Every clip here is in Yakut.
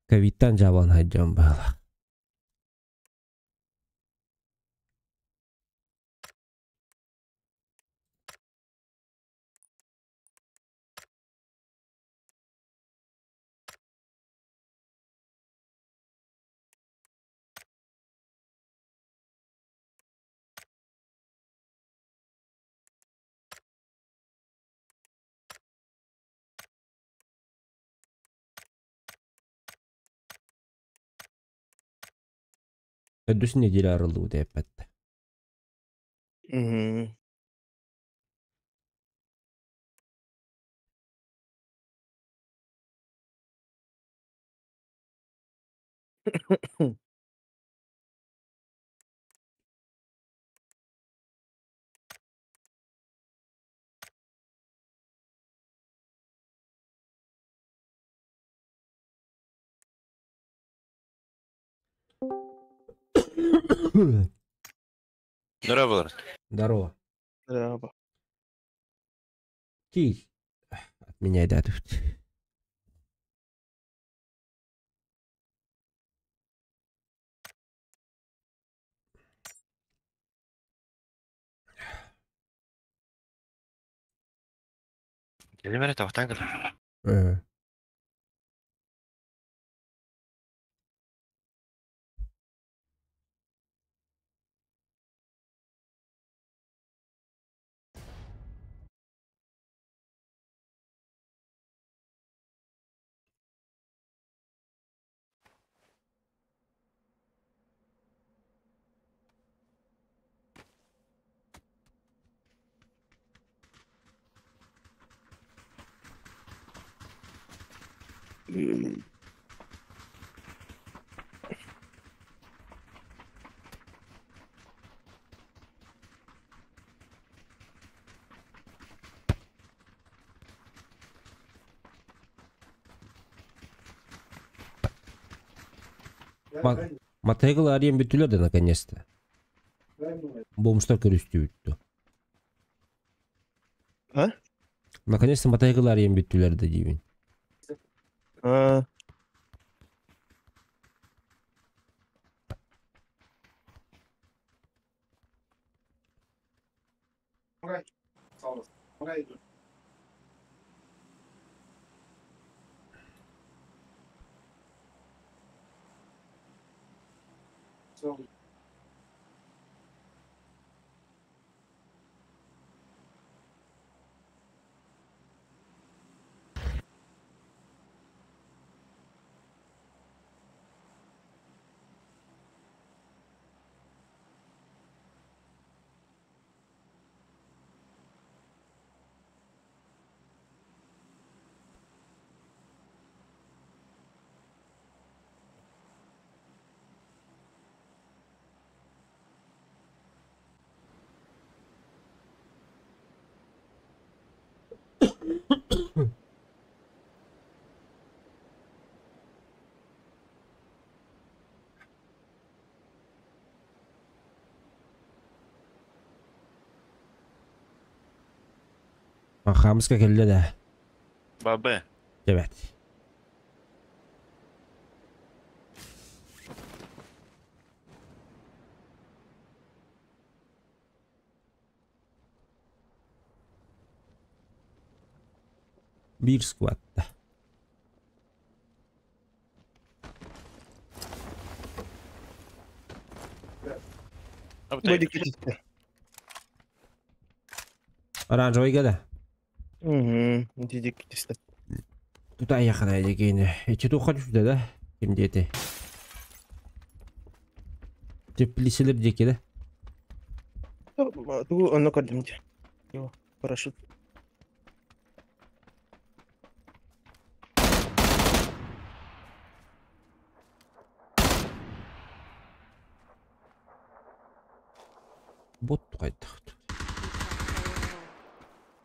Ковидтан жабан хайдьон баҕалаах. Төрдүс неделя арыллыбыта эппэттэ. Здорово. Здорово. Здорово. Кий. Отменяй дату. Кэлим эрэ тоқтаан кэл. Мотоцикл арыйан бүттүлэр да наконец-то. Бомжтар көрүстү бүттү. А? Наконец-то мотоцикл арыйан бүттүлэр да диибин. А. Хаамыска кэллэ да. Бабы. Эбэт. Биир скватта. Бодик кетті. Оранжевый да? Угу, дидик кетті. Тут аяқына дегені. Эти туха түсті да? Ким дети? Теплиселер деки да? Ту оно көрдім де. Йо, парашют. Бот қайттық.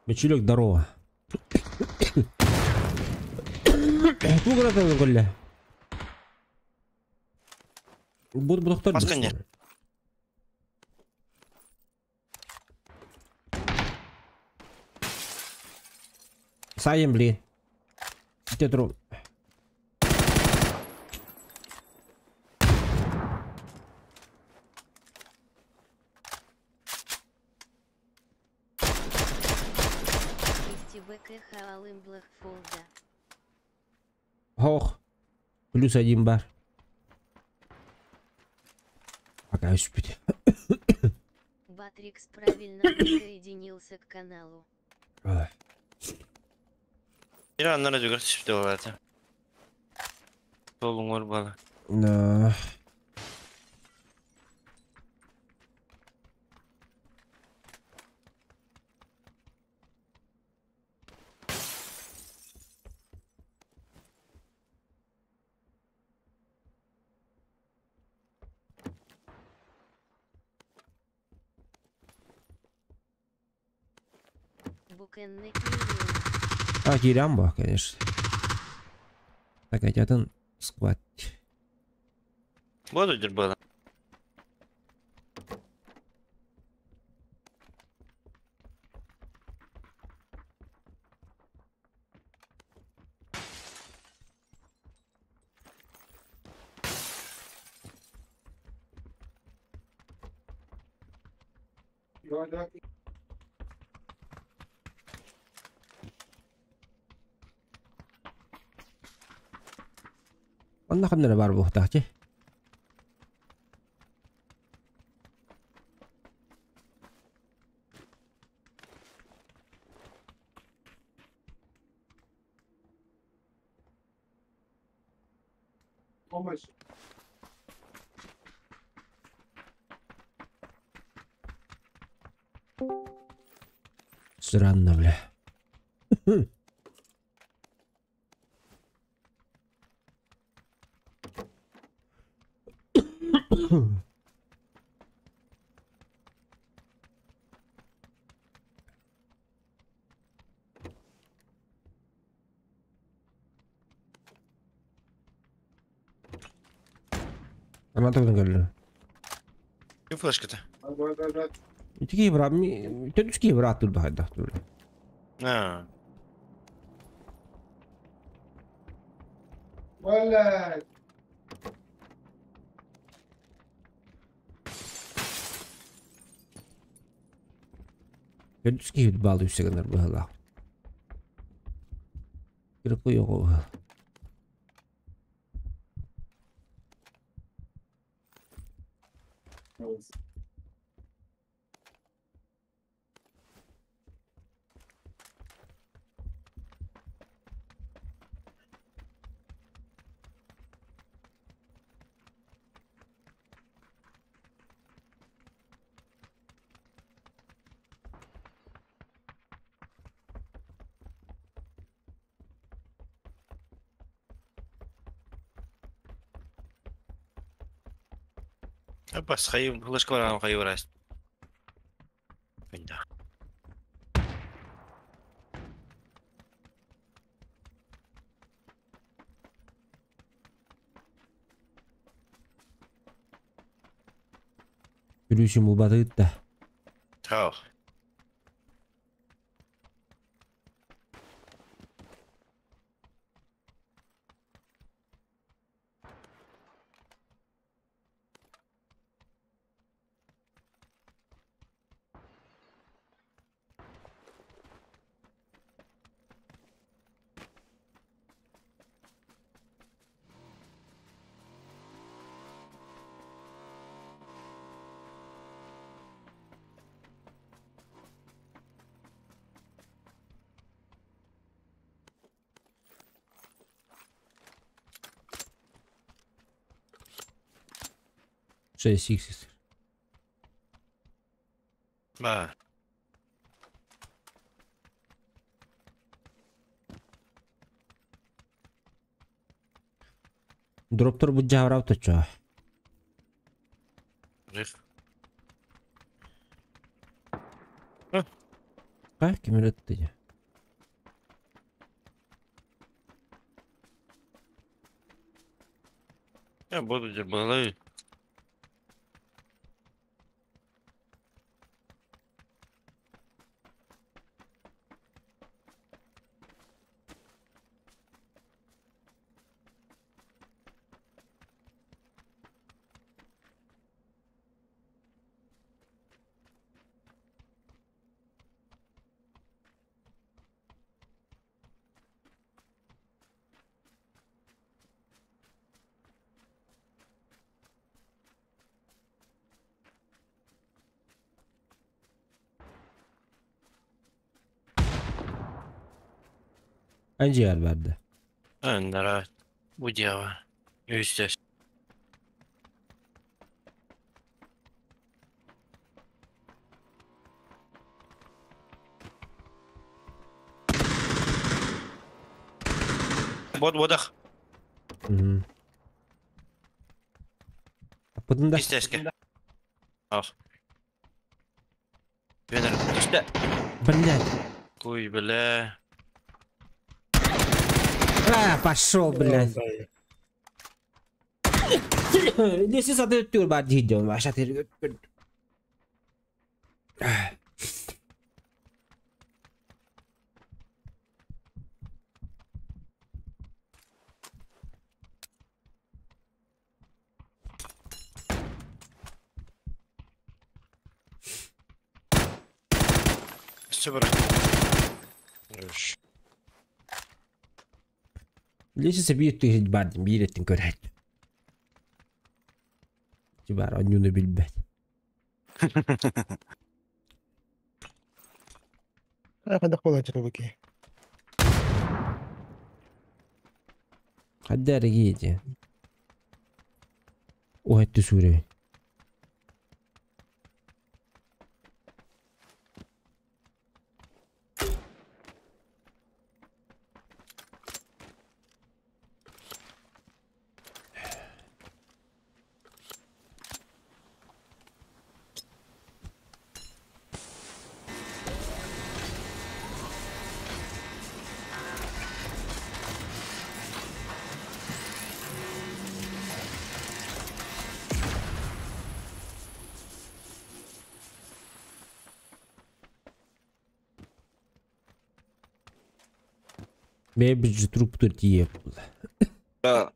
Мечелек, здорово. Туграта көлле. Бот бұдақтар. Басқа не? Сайын, блин. Ите тұру. ТБКХ Алым Блэкфолда. Ох. Плюс один бар. Пока успеть. Батрикс правильно присоединился к каналу. Ира аннара жүгөр түспүтэ буолаата. Суол буола. Да. Букенны Кирилл. А, Кирямба, конечно. Так, атын склад. Буоду дир буола. Онно ханна бар буохтаах Странно, бля. Ана тогда говорю. Ким флешката? Ити брат ми, төдүские брат турду хайда тур. Аа. Төдүские баалы үсегенер быһыла. Кирку його. Бас хайы флешка бар хайы барас. Бында. Күлүсүм убатыытта. Тау. Шесть икс. Ба. Дроптор бу жабырап точо. Жих. Кай кимер өттү? Я буду дир буола. Эн дьиэҕэр баар да? Аннара бу дьиэҕэ үһүс Бот бодах. Аппытын да? Истэске. Ах. Венер түстэ. Блядь. Куй, бля. А, пошел, блядь. Леси саты өттүгэр баар диир дьон. Аша Сыбыр. Леси биир өттүгэр баар диэн биир өттүн көрөөт. Бар онньууну билбэт. Хайдах буолааччы бу киһи? Хайда эрэ киһи Уһэтти сүүрэбин. Бэйэбит же труппутугар тиийиэх буолла. Да.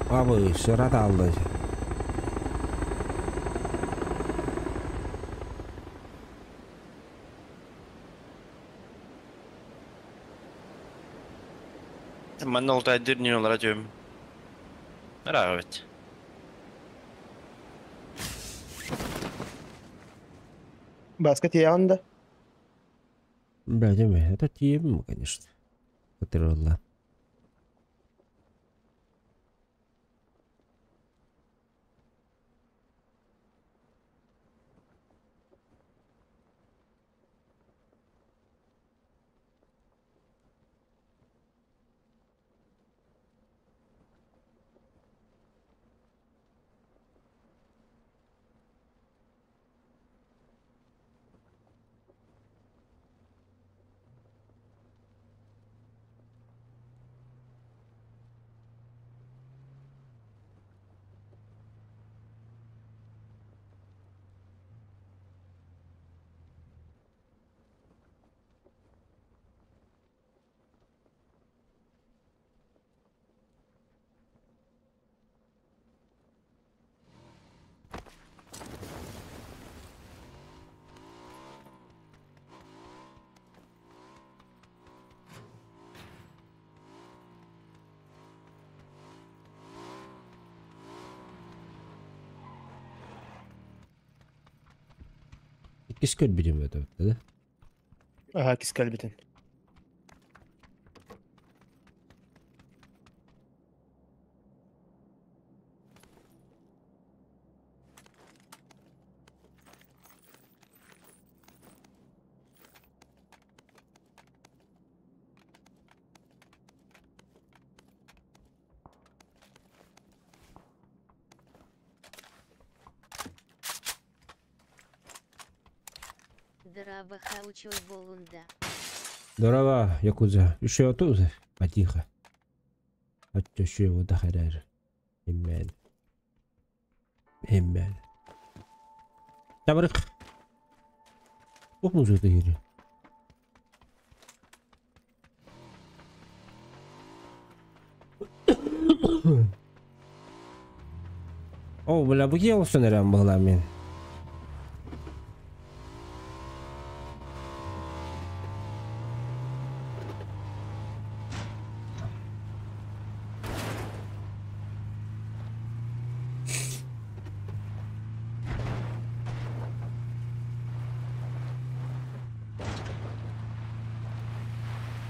Абы, сырат алды. Манна олтайдыр не олара түм. Рахмет. Бааска тиийэҕин да? Бля, это тиийэбин, конечно. Которого. Иккис көрбүтүм это да? Аха, иккис кэлбитин. Дороба хаучой болунда. Дороба, Якудза. Еще тут? Потихо. Отчё его дохерер. Иммен. Иммен. Табрык. Ох, музыка кири. О, бля, бу кие олсон эрэн буолар мин.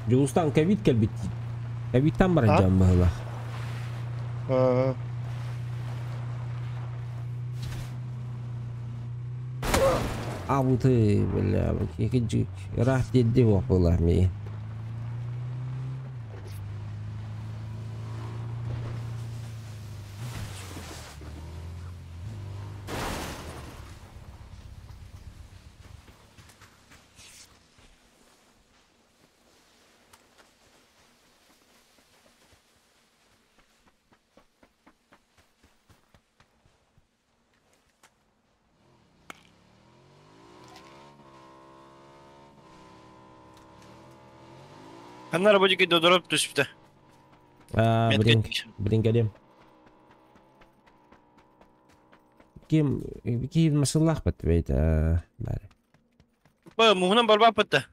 Дьулустан ковид кэлбит дии. Ковидтан баран А? дьон быһыылаах. Аа. Абыты, бля, кикиджик. Ыраах тиэрдии буох буолар миигин. Ханна рабочий додороп түспүтэ. Аа, Метка блин, блин кэлиэм. Ким, ким масыллаахпыт бэйэтэ бары. Ба, муһунан барбааппыт да.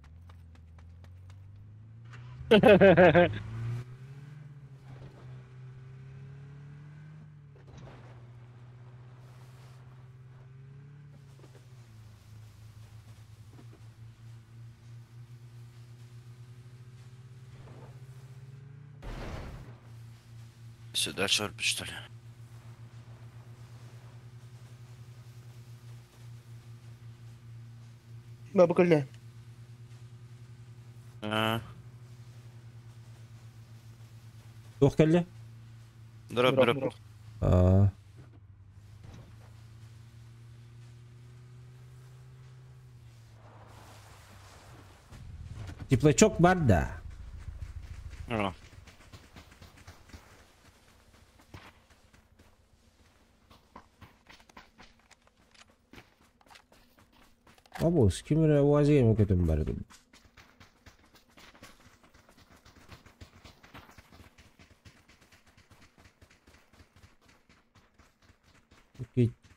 Все, дальше орбит, что ли? Баба кэллэ. А, Туох кэллэ? Дроп, Дроп, дроп. дроп. Аа. Теплачок бар да. А. Обус, ким эрэ УАЗ-га көтөн бардым.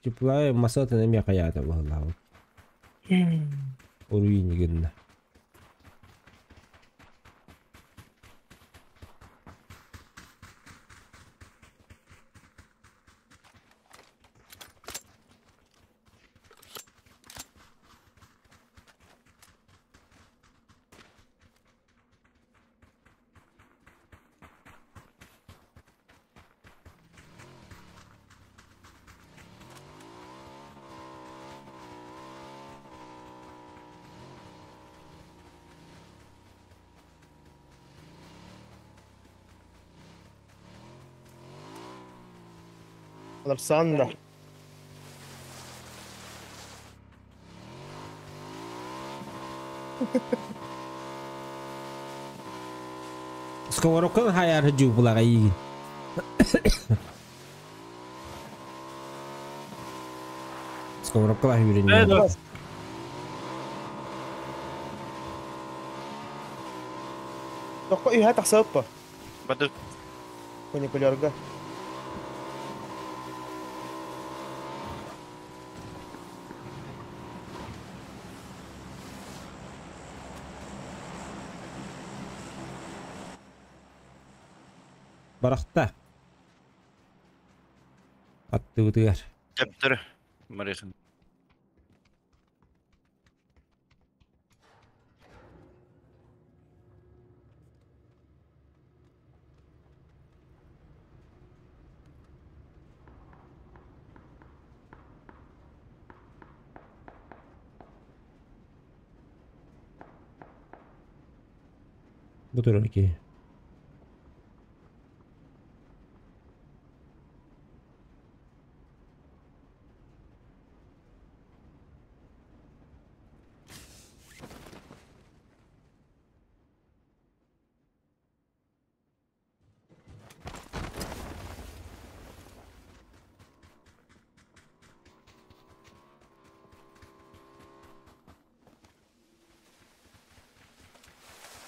Теплая масатын эмиэ хайаата быһылаабыт. Уруйни гынна. Аларсан да. Сковородканы хайар жуу булага ийгин. Сковородкалар Э, үйренген. да. Тоххо үһэ тахсыаппа. Бады. Фуникулерга. Барахта. Аттыбытыгар. Чаптыр. Марихын. Бу турар ки.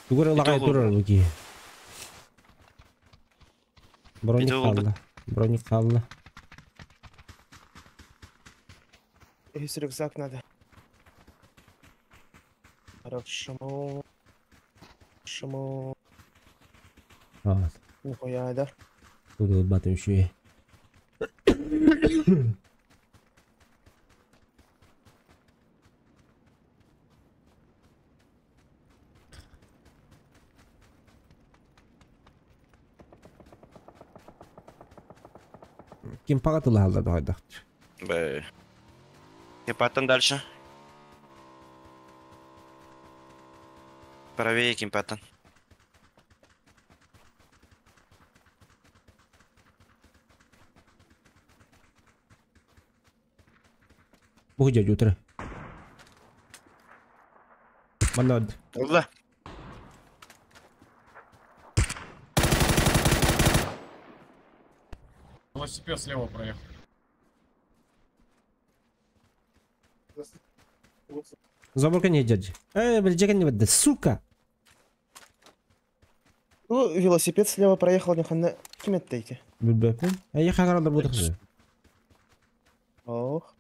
Тугур лагай Итого- турар бу ки. Броник Итого- хаалла. Броник хаалла. Үһүс рюкзак надо. Хорошо. Шмо. Аа, Нихуя, да. тугул батым шуе. Кимпаҕа тылаһаллар доҕойдохт. Б. Кимпаттан дальше. Правее кимпаттан. Бу дядя утро. Манна Олла. Велосипед слева проехал. Заборка не дядя. Эй, блядь, не бадда, сука. Ну, велосипед слева проехал, не ким эттейти. Билбэппин. Эй, хагаралар бу. Ох.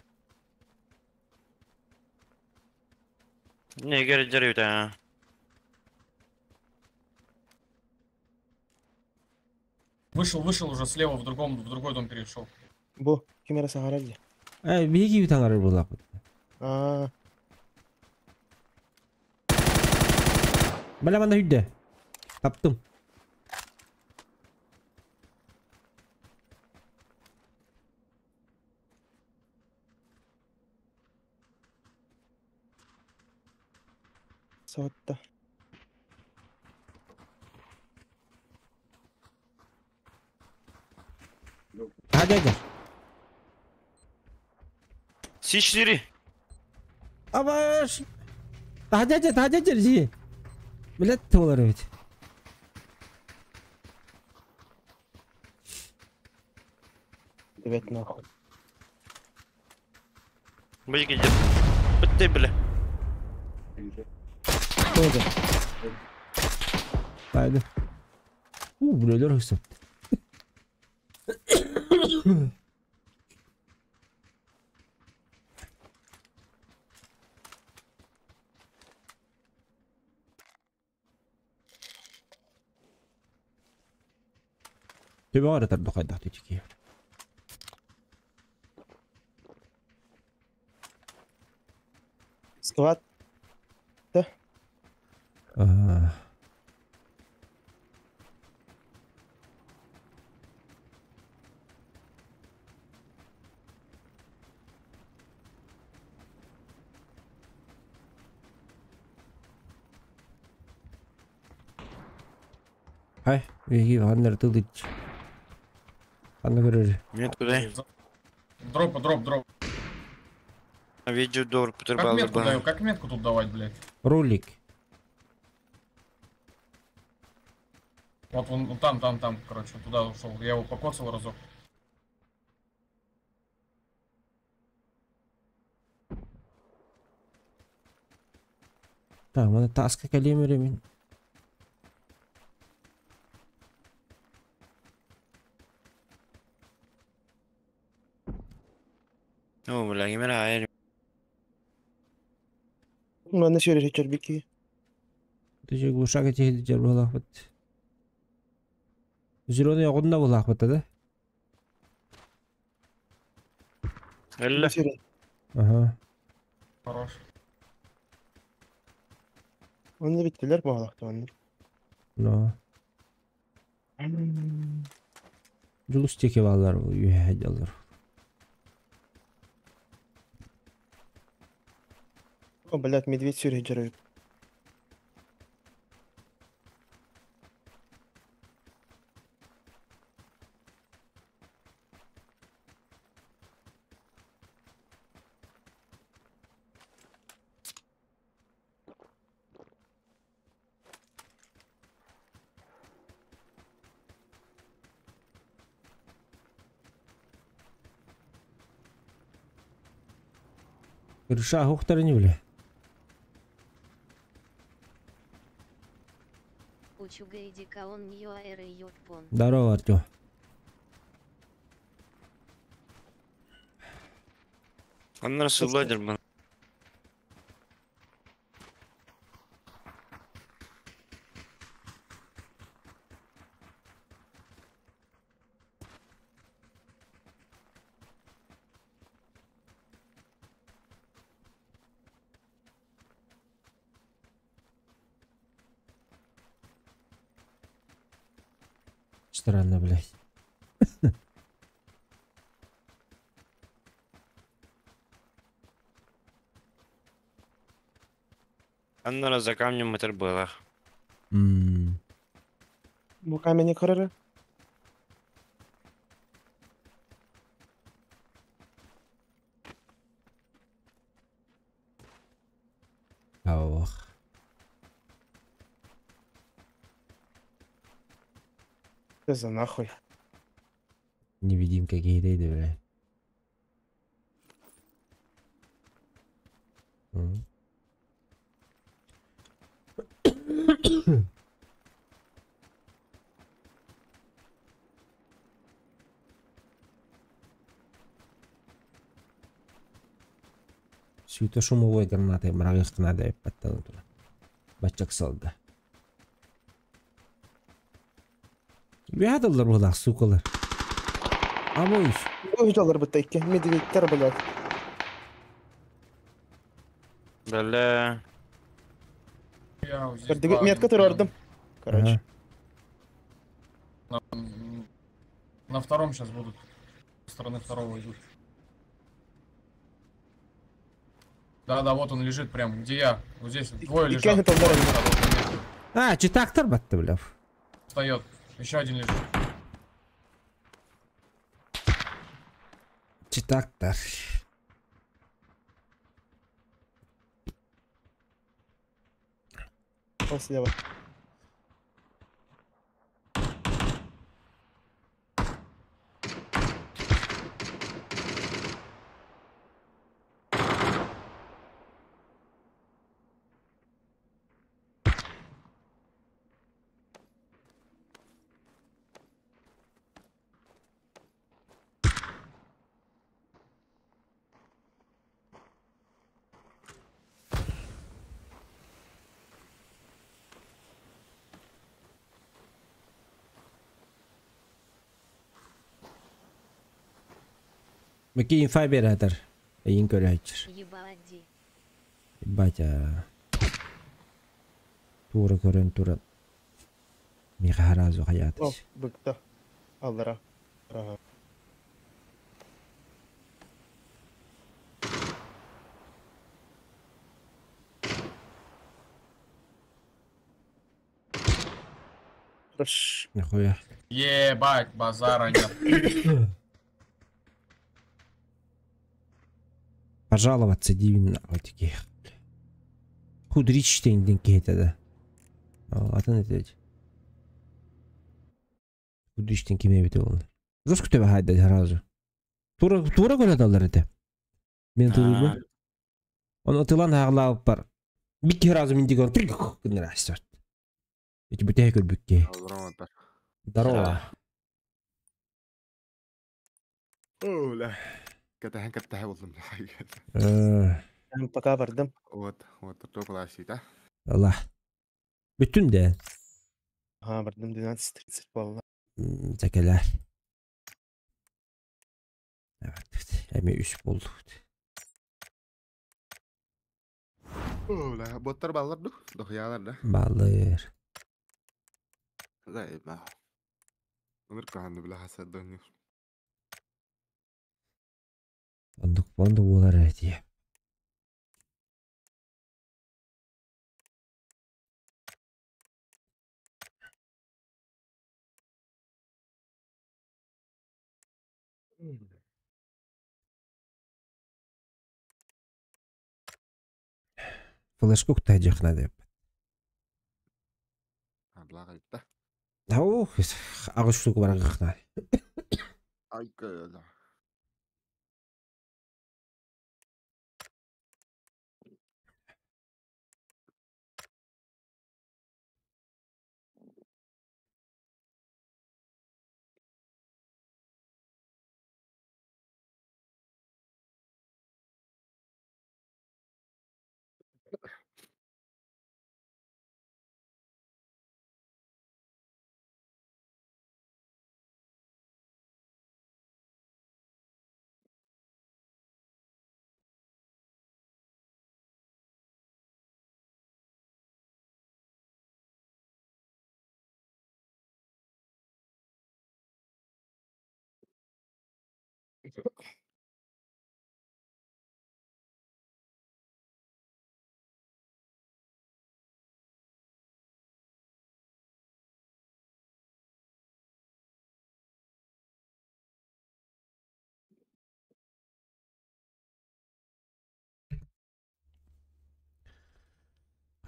Не гер да. Вышел, вышел уже слева в другом, в другой дом перешел. Бу, ким эрэ саҥарар дии. Эй, биһиги таҥарар буоллахпыт. Аа, Бля, манна хүдде. Таптым. Сотта. А, дядя. С4. Абаш. Та дядя, та дядя, жи. Блядь, толар ведь. Привет нахуй. Быйги где? Ты, бля. Кто это? Тайды. У, блядь, хысып. Төбе аратар дохайдах тички. Склад. А. Хай, биһиги ханнар тылыч. Ханна көрөр. Нет, куда? Дроп, дроп, дроп. Видео дор, Как метку даю? Как метку тут давать, блядь? Ролик. Вот он ну, там, там, там, короче, туда ушел. Я его покоцал разок. Так, мана таска калемере мин. О, бля, кимер айр. Манна сөрөр чөрбики. Ты глушак эти жер булахпыт. Зеленый огонна булахпыт, да? Элле. Ага. Хорош. Онны биттилер бағалақты онны. Но. Жулус теке баллар бу үйе. О, блядь, медведь сөрөр жүрөйт. Крыша хохтары не бля. Здорово, Артем. Аннар сылладыр бан. Странно, блядь. Аннара за камнем ытар быалаах. М. Бу камень көрөрө. Ох. Что за нахуй? Невидимка киһитэ бля. М. Светошумовой гранатой мрагых надо подтянуть. Бачак салга. Бяадалар буолар, сукалар. Абой. Ой, бытта икки. Медведьтер, блядь. Бля. Я вот здесь Көрдүгүт, два, метка один турордум. Короче. На, на втором сейчас будут. Со стороны второго идут. Да-да, вот он лежит прям, где я. Вот здесь двое И лежат. кем это Двое ударили? лежат, вот на метке. А, читактор батты, бля. Встает. Еще один лежит. Читактор. Он слева. Мөкей инфа берәтер. Эйин көрәчер. Ебади. Батя. Тура көрөн тура. Миха харазу О, хаятыш. быкта. Аллара. Ага. Хорош. Нихуя. Ебать, базара нет. Пожаловаться дивин алтики. Худрич тенден кейте да. Атын это. Худрич киме бите ол. Жестко тебе хайда сразу. Тура тура көрөдалар это. Мен турбу. Он атылан хаглап бар. Бик разу мен деген гыныр астырт. Эти бите көрбүкке. Здорово. Оля. Катахан каттаха болдум. Э, Пока бардым. Вот, вот, топлашита. Алла. Бүтүн де. Ага, бардым 12.30 болду. Зекелер. Evet. Эми үс болду. Оля, боттар баллар ду, дохялар да. Балыр. Зайба. Өмір каханды биле хасад доню. Ондук бондук болар эти. Флешку кутайжахна деп. Абла кайта. Ау, агыш штука бар гыхна. Ай кыла.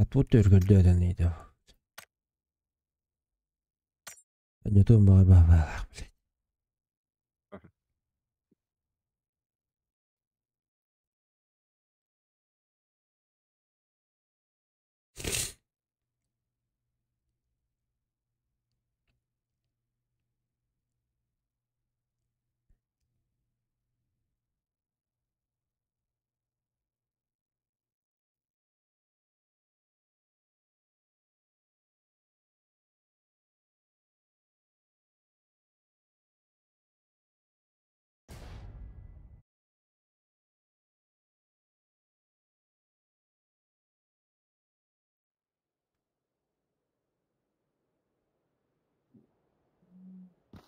А тут өргөрдөөтөн ыйда. Ньутун баар баалаах, блядь.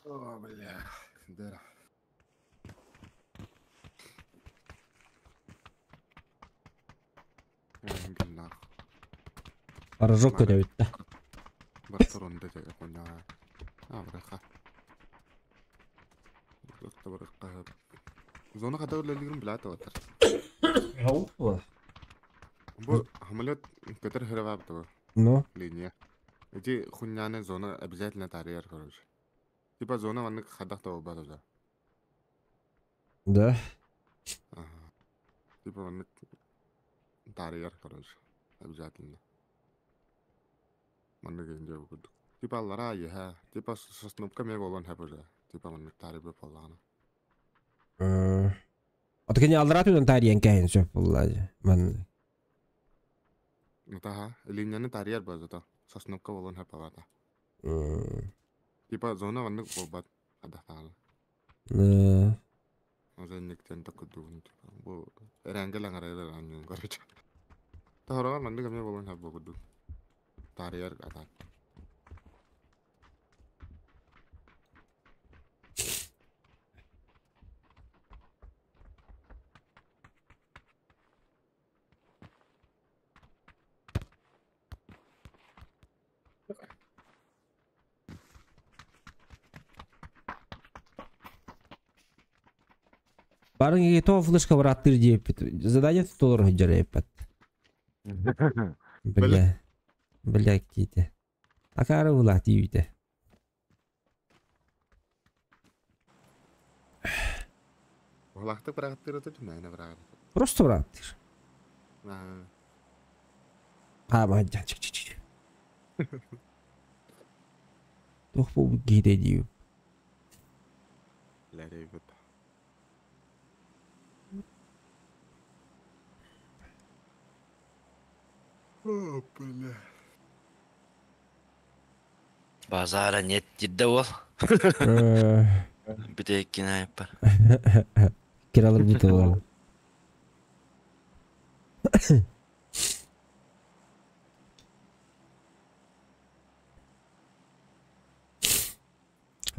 О, бля. Да. Поражок көтөбүттэ. Барторонда дьэ коня. А, браха. Зона хата үлэлиирин билээт оҕотар. Бу самолет көтөр хырабаабыта бу Ну, линия. Эти хуйняны зона обязательно тарыйар, короче. Типа зона маннык хадах да буолбат уже. Да. Ага. Типа маннык тарыйар, короче. Обязательно. Маннык инде курдук. Типа аллара иһэ. Типа сосновка эмиэ буолуон сөп уже. Типа маннык таарыйбыт буоллаҕына. Ото кини аллараа түнэн таарыйан кээһин сөп буолла маннык. Натаха, линияны таарыйар буо зато. Сосновка буолуон сөп буолаата. Типа зона маннык буолбат хадахтаҕына. Озенниктен таккурдугун типа бу эрэнгэл аҥарайар анньын короче. Тоһороҕор маннык эмиэ буолуон сөп буолбут. Таарыйар атаак. Барын то флешка бараттыр диэппит. Задание толору сылдьар эппит. Бля. Бля киите. Акары була тиибите. Улахтык быраҕаттыыр ото түмээнэ быраҕар. Просто быраттыр. Аа. Хаама чик чик чик. Туох буолбут киһитэ диибин. Лэрийбит. О, бля. Базара нет диирдэ уол. Бүтэйкин айыппар. Киралар бутылар.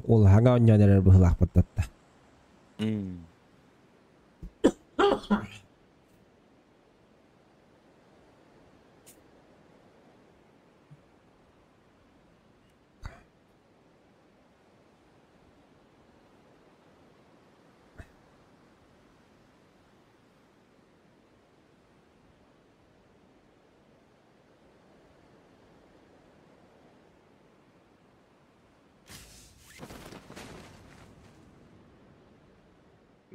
Ол хаҥа оонньоон эрэр быһыылаахпыт татта.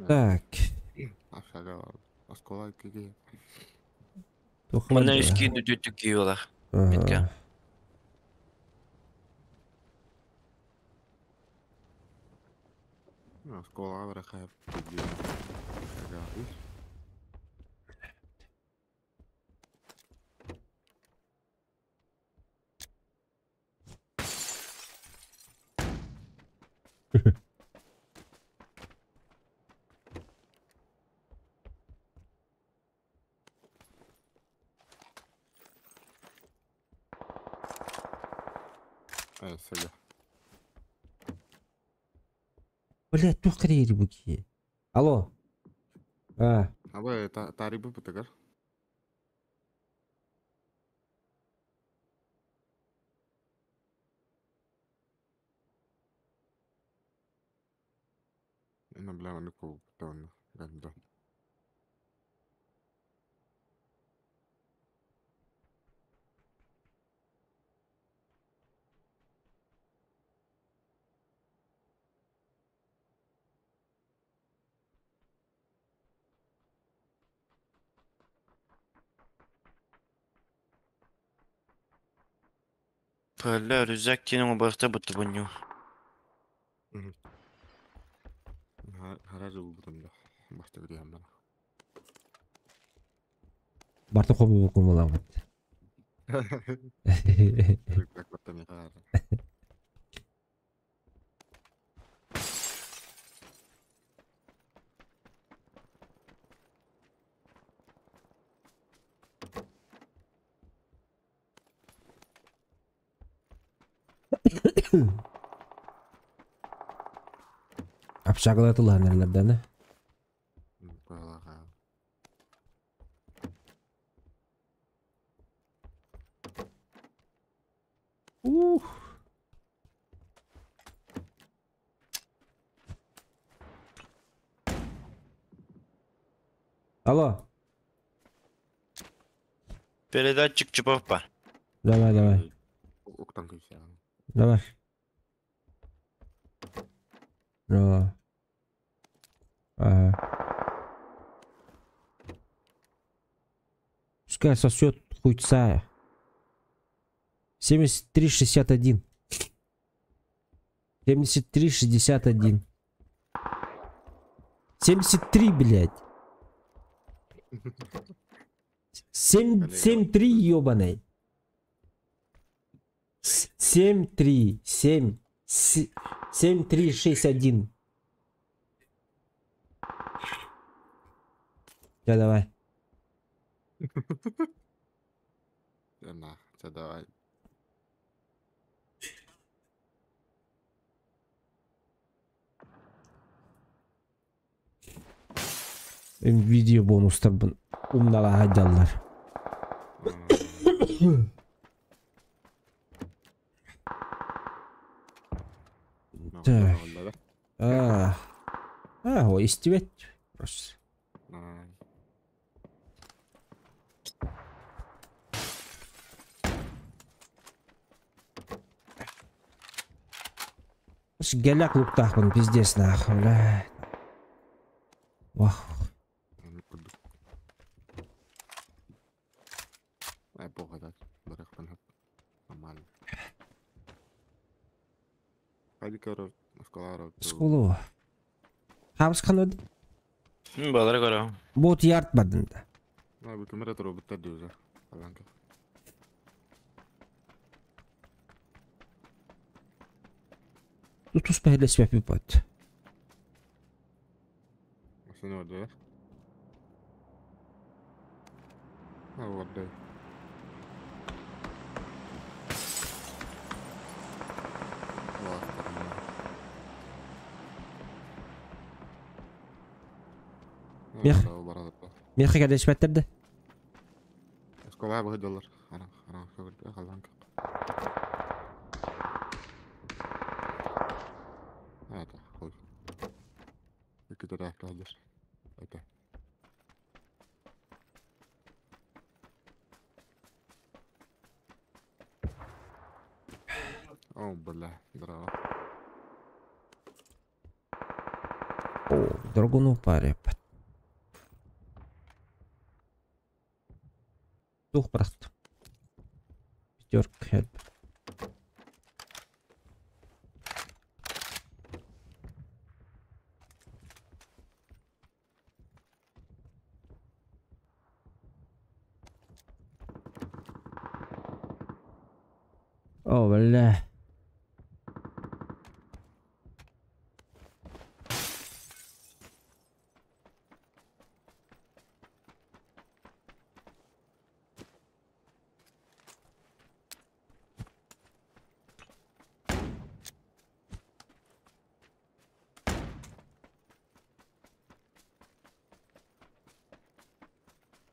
Так. Общага оскола киги. Манна үс киин үтүттүк кии буолар. Метка. Осколаҕа барахаап общага үс. Э, сага. Блядь, туох кэриэри бу киһи. Алло. А, Абы таарыйбыт бытыгар. Инна бля маннык буолбут онно. Гандон. Пөллө рюкзак диэн оҥорбохто буттубунньу. Хара жыл бутум да. Башта билиһэн бана. Барта хомуу кумуламмыт. Рюкзак баттан яхаар. Общагалар тыллаһаннарлар да. Балаға. Ух. Алло. Передатчик чипов бар. Давай, давай. Уктан күйсе. Давай. Ну. Ага. Пускай сосет хуйца. 73,61. 73,61. 73, блядь. 7, 7-3, ёбаный. 7, 3, 7, 7, 3, 6, 1. Да, давай. На, давай. Видео бонустар бун умнала хадяллар. Так. А, а, о, истибет. Просто. Геляк луктахпын, пиздец нахуй, бля. Вах. Сколу. Хамс канад. Балар көрө. Бот ярт бардым да. На, камера роботтар дүүзэ. Аланка. Тус бэхэлэс бат. Машина орда. А, орда. Мех. Мех кәләш бәттерде. Школа бу доллар. Ара, ара, халанка. Это, хуй. Iki kaldır. Это. О, бля, здорово. О, драгуну паре. Тух брат. Пятерка хелп. О, бля.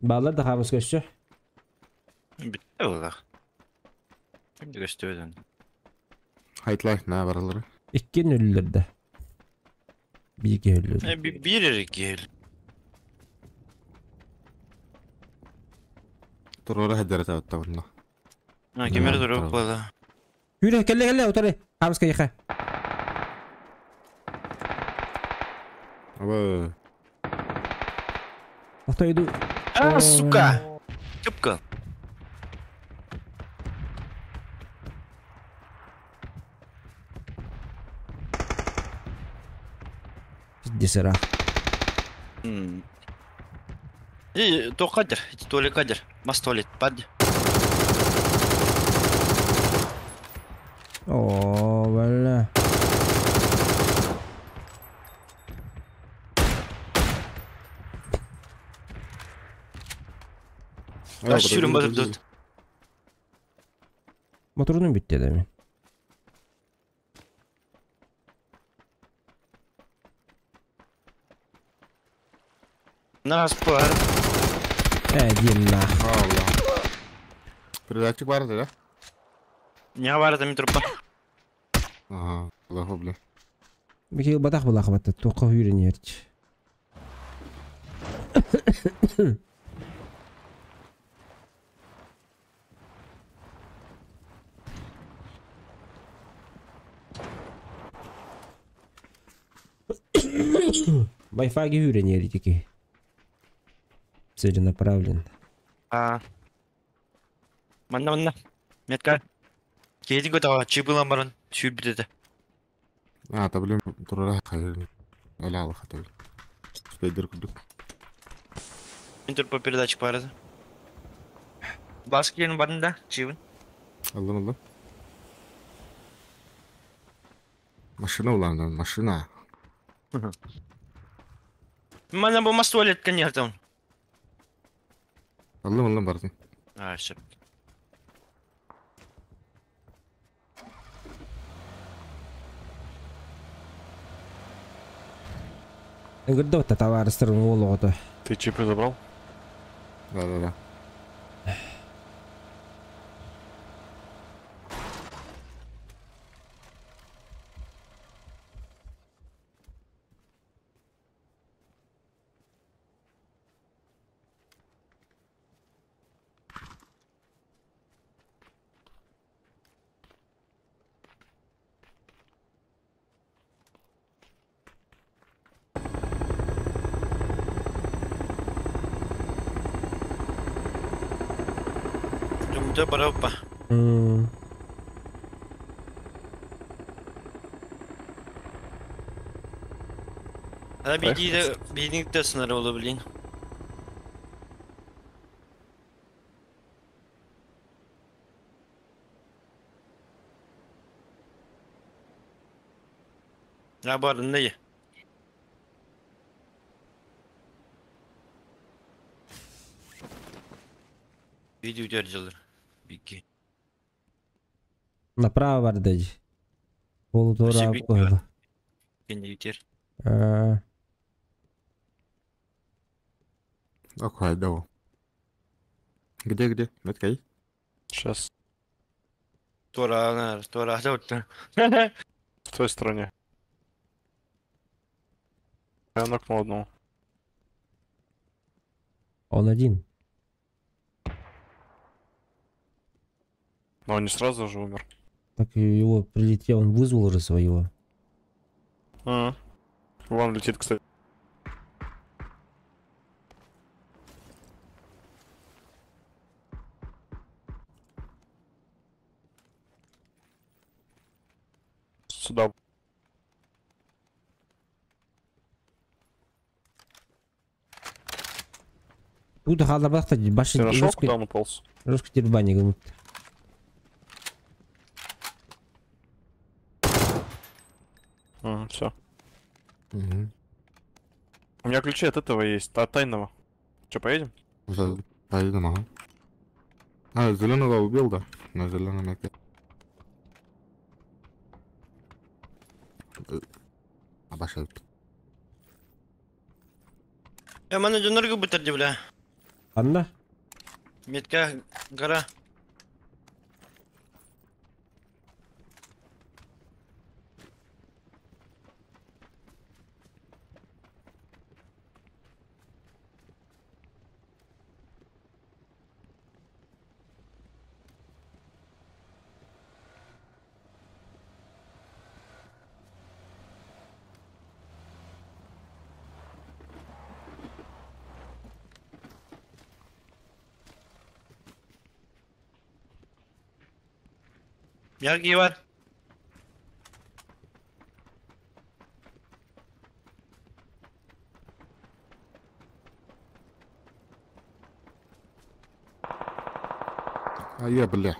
Баллар да хамыс көссө. Битте болар. Кимди көстөбөдөн. Хайтлай, на баралары. Икки нөллөрдө. Бирге өллөрдө. Бир гел. Турора хадара таваттабынна. А, кемер туруп бала. Хүрэ келле келле утары. Хамыска яха. Аба. Ото иду. А, сука. Чупка. Десера. И то кадр, туалет кадр. Мас туалет, пад. О, бля. Аш сүрүн барып тут. Моторунun bitti demin. Нас пар. Иди нах. Allah. Передатчик бар да? Не бар это трупа. Ага, Аллах бля. Бики батах булах батта тоqa үйренерч. Wi-Fi үйренер Целенаправленно. А. Манна манна. Метка. Кейдин көтөҕө чыбылан баран сүүрбүт этэ. А, таблем турара хайыр. Эля Аллах табли. Спайдер кудук. Мин трупа передатчик бар. Бас келин барын да, чыбын. Аллах Аллах. Машина улан, машина. Манна бу мас туалет конечно. Аллах Аллах бардын. А, все. Гырда товарыстар оолоҕото. Ты чипы забрал? Да, да, да. Жумда бараппа. Ана биди бидингте сынар болу билин. Я бардым да. Видео держалар. Бики. Направо барды. Полутора койду. Кенде ютер. Окей, да. Где, где? Меткай? Сейчас. Тора, тора, тора. В той стороне. Я нокнул одного. Он один. Но он не сразу же умер. Так его прилетел, он вызвал уже своего. А -а. Вон летит, кстати. Сюда. Тут халабахта баши. Ты нашел, куда он уполз? Русский тербаник. Все. Угу. У меня ключи от этого есть, от тайного. Че, поедем? Поедем, ага. А, зеленого убил, да? На зеленом опять. Обошел. Я мана доноргу бутер бля. Анна? Метка, гора. Яркий бар. А я, бля.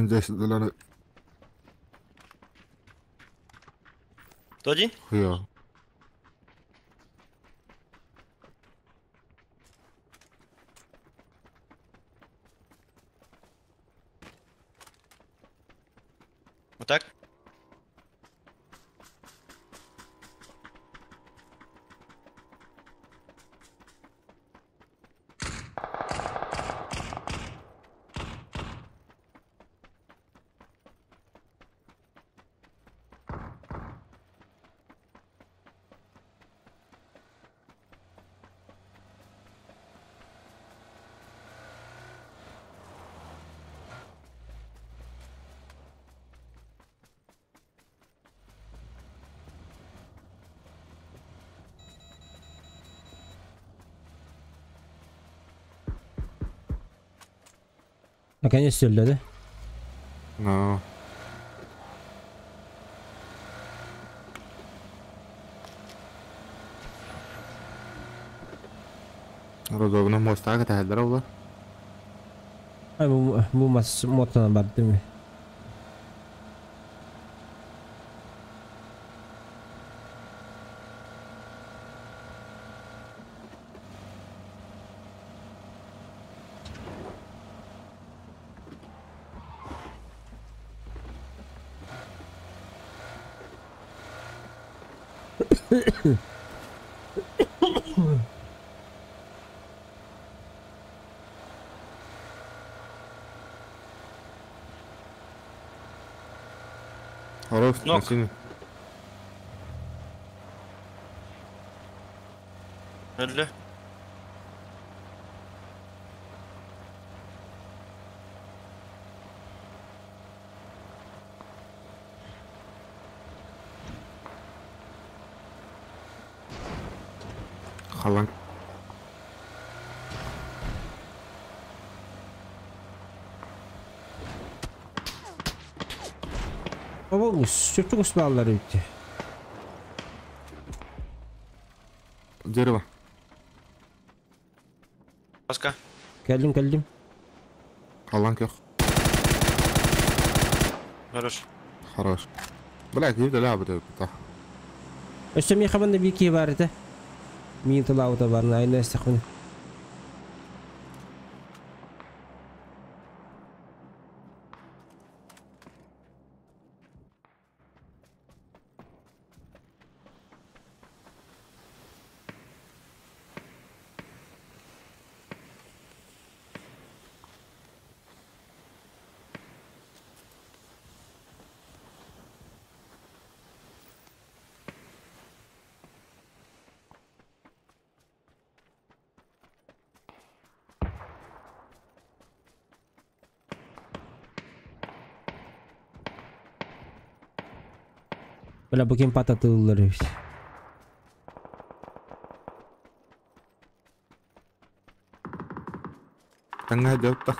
Здесь для Кто один? хуя. Вот так? Наконец да? Ну. Родовна моста катаһаллар олар. Ай бу мас мотона бар değil mi? Хорош, Нок. на синий. Öldü. Халан. Baba çok ısmarları bitti. Дерево. Маска. Geldim geldim. Халан кех. Хорош. Хорош. Бля, киви лябы да. Өстө ми хабанда bir ki var edi. Мин тылаута бар, айна стахын. Бля, бу ким пататыллар бит. Таңга жапта.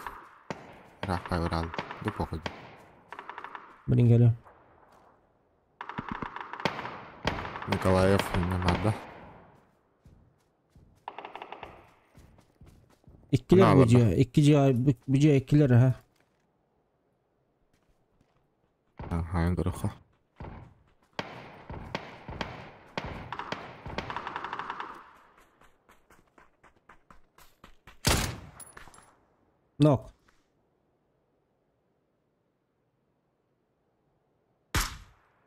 Раха урал. Ду похуй. Блин, келем. Николаев не надо. İkkiler bu ciha, iki ciha, bu ciha ikkiler ha. Ага, гороха. Нок.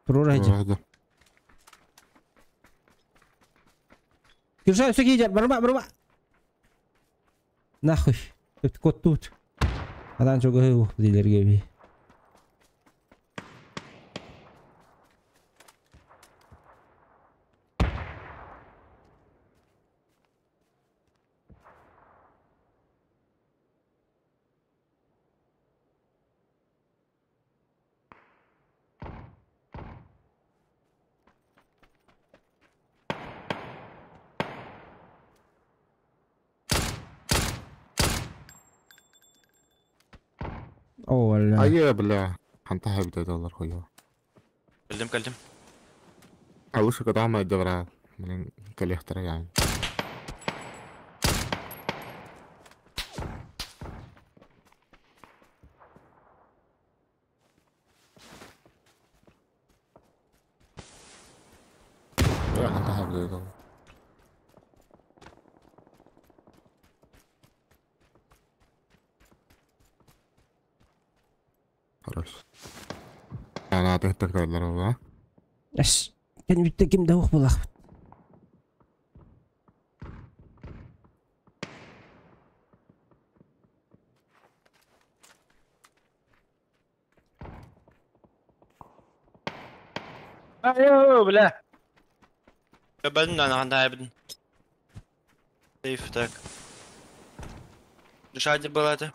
Турар. Киржа, все кидер, барба, барба. Нахуй. Это кот тут. Адан чого дилер геби. О, бля. Айы, бля. Ханта хэбдэ доллар хуё. Кэлдим, кэлдим. А лучше когда мы добра. Блин, коллектора я. Ханта хэбдэ доллар. Хорош. Ана тыктык доллар ола. Эс. Кэн бүтте ким да ух булах. Айо, бля. Бэбэн ана ханда эбин. Сейф так. Дышать было это.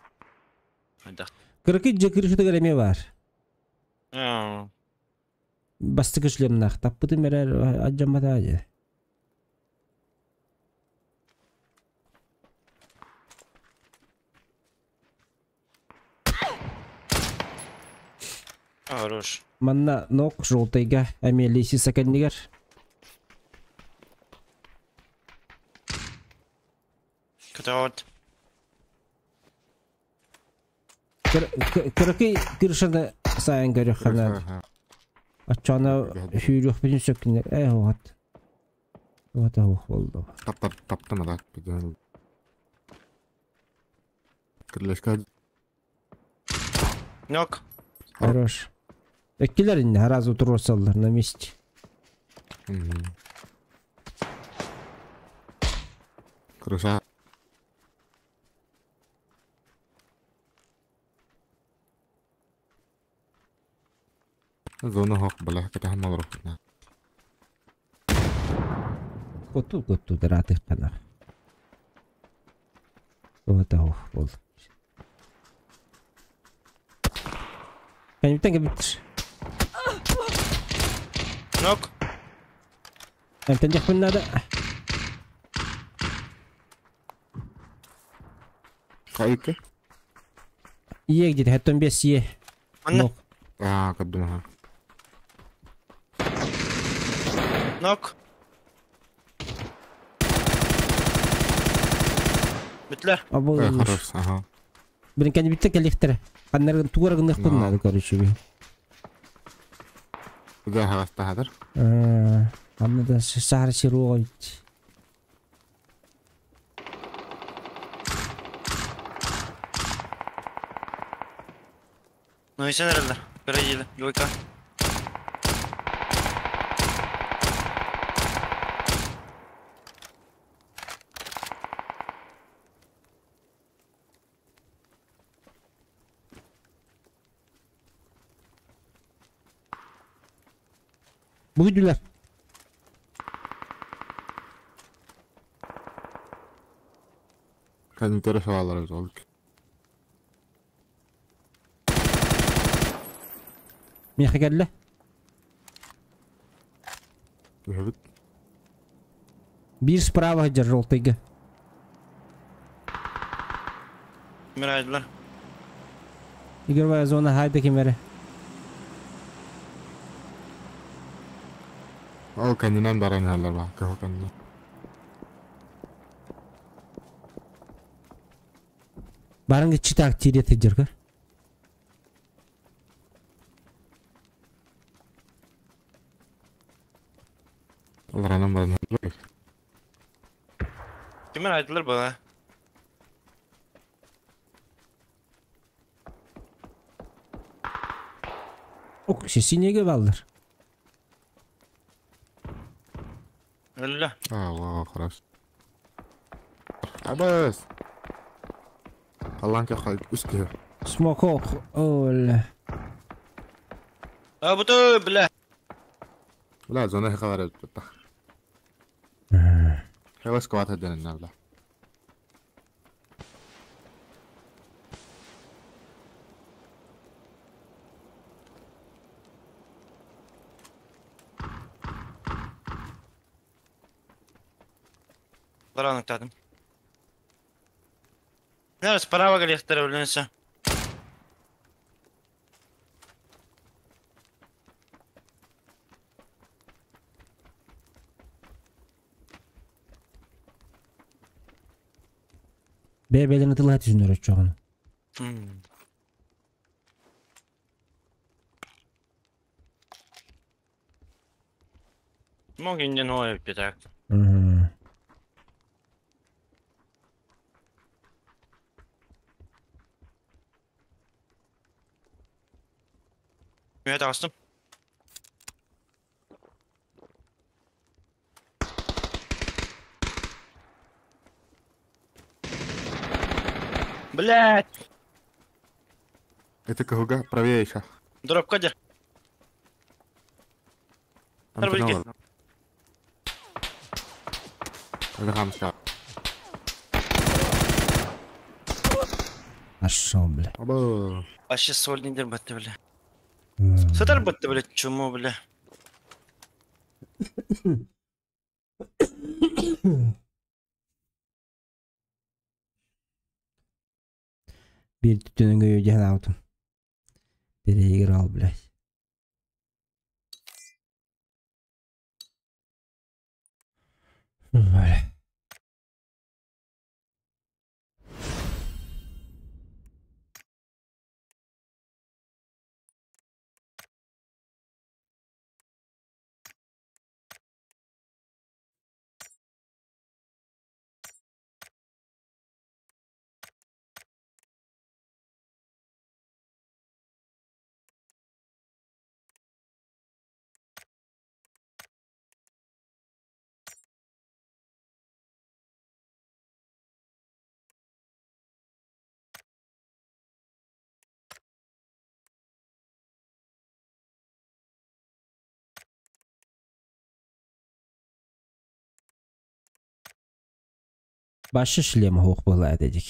Хайдах. Кыракый же крышатыгар эмиэ бар. Аа. Бастакы шлемнах таппытым эрэр адьаммата дьэ. Хорош. Манна нок желтыйга эмиэ лисиса кэннигэр. Кытаот. Кыракый крышаны сайын көрүөххэ Оччоно сүүрүөхпүтүн сөп кинилэр ээ уһат. Уһата ух болду. Тап тап таптым да. Крылышка Нок. Хорош. Эккилер инне сразу туруорсаллар на месте. Крыша. Зона хок бля, кытахан малрухна. Коту коту дыратык кана. Уһата ух болду. Кэнниттэн кэбиттир. Нок. Эмтэнниэхпин надо. Кайки? Ие где-то хэттон бес ие. Анна. Нок. А, каддумаха. Нок. Бүтле. Абыл. Э, хорош, ага. Блин, кэнниттэн кэлиэхтэрэ. Ханнаргын тугар гыныахпын надо, короче. Да, хагаста хадыр. Анна да сахар сируга бит. Ну и сен эрэллэр. Перейдили. Двойка. Бүгүдүлэр. Кэнниттэрэ саалар ол. Миэхэ кэллэ. Түһэбит. Биир справа сылдьар желтыйга. Мирайдылар. Игровая зона хайда ким эрэ. Ол кэннинэн баран иһэллэр баа, кыһыл кэннинэн. Баран иччитаак тириэ сылдьар Олоронон баран иһэллэр. Кимер айдылар бала. Ок, синеге баллар. Өллө. А, вау, хорош. Абас. Аллан кэ үс киһи. Смокок. Ол. А буту, бля. Бля, зона хэ бар эбит. Хэвас квата дэнэн бля. Баран ыктадым. Нэрс справа кэлиэхтэрэ өлүнсэ. Бэйэ-бэйэлэрин ытылаһа түсүннэр оччоҕуна. Мог и не новый пятак. Мм. Я таҕыстым. Блять! Это кого? Правее еще. Дропка где? Антонова. Это хамска. Нашел, бля. Оба. Вообще соль не дербатты, бля. М. Сатар батты, бля, чмо, бля. Биир түтүнүҥ өйү дьэһэн аабытым. Переиграл, блядь. Бля. Башы шлема хуох буолаа дедик.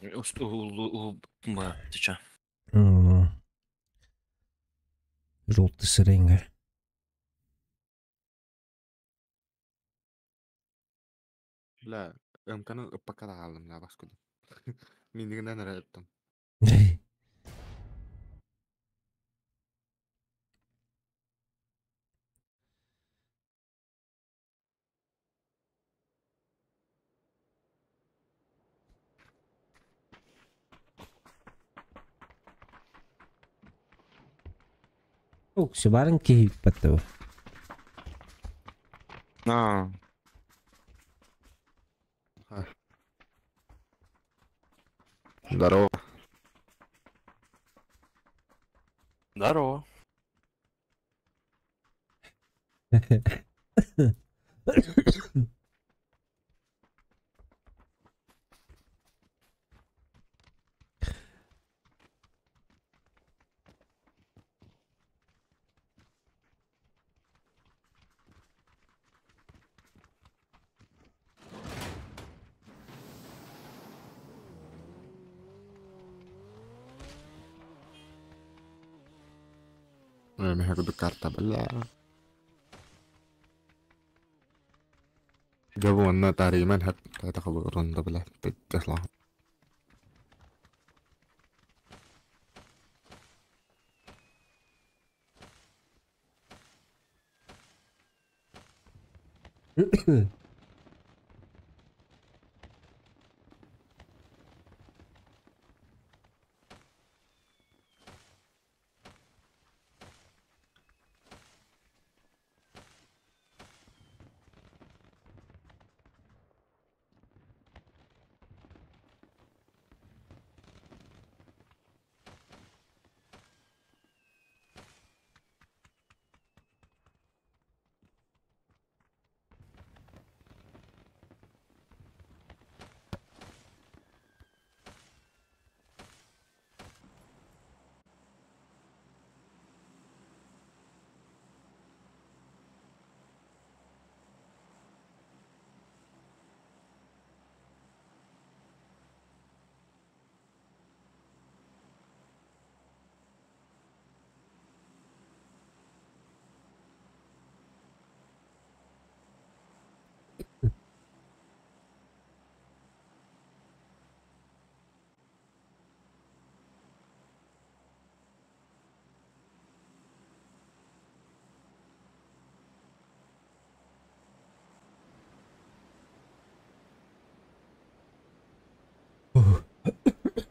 Ты чё? М. Желтый сыренька. Бля, МК-ны ыппакка да хааллым да бас кудум. Минигинен эрэ ыттым. Уксыбарын киһиппэт На. Здорово. Здорово. Миһэ кудук карта бля. Дьэ уонна таарыйыман хэп тахалы ронда бля. Тесла.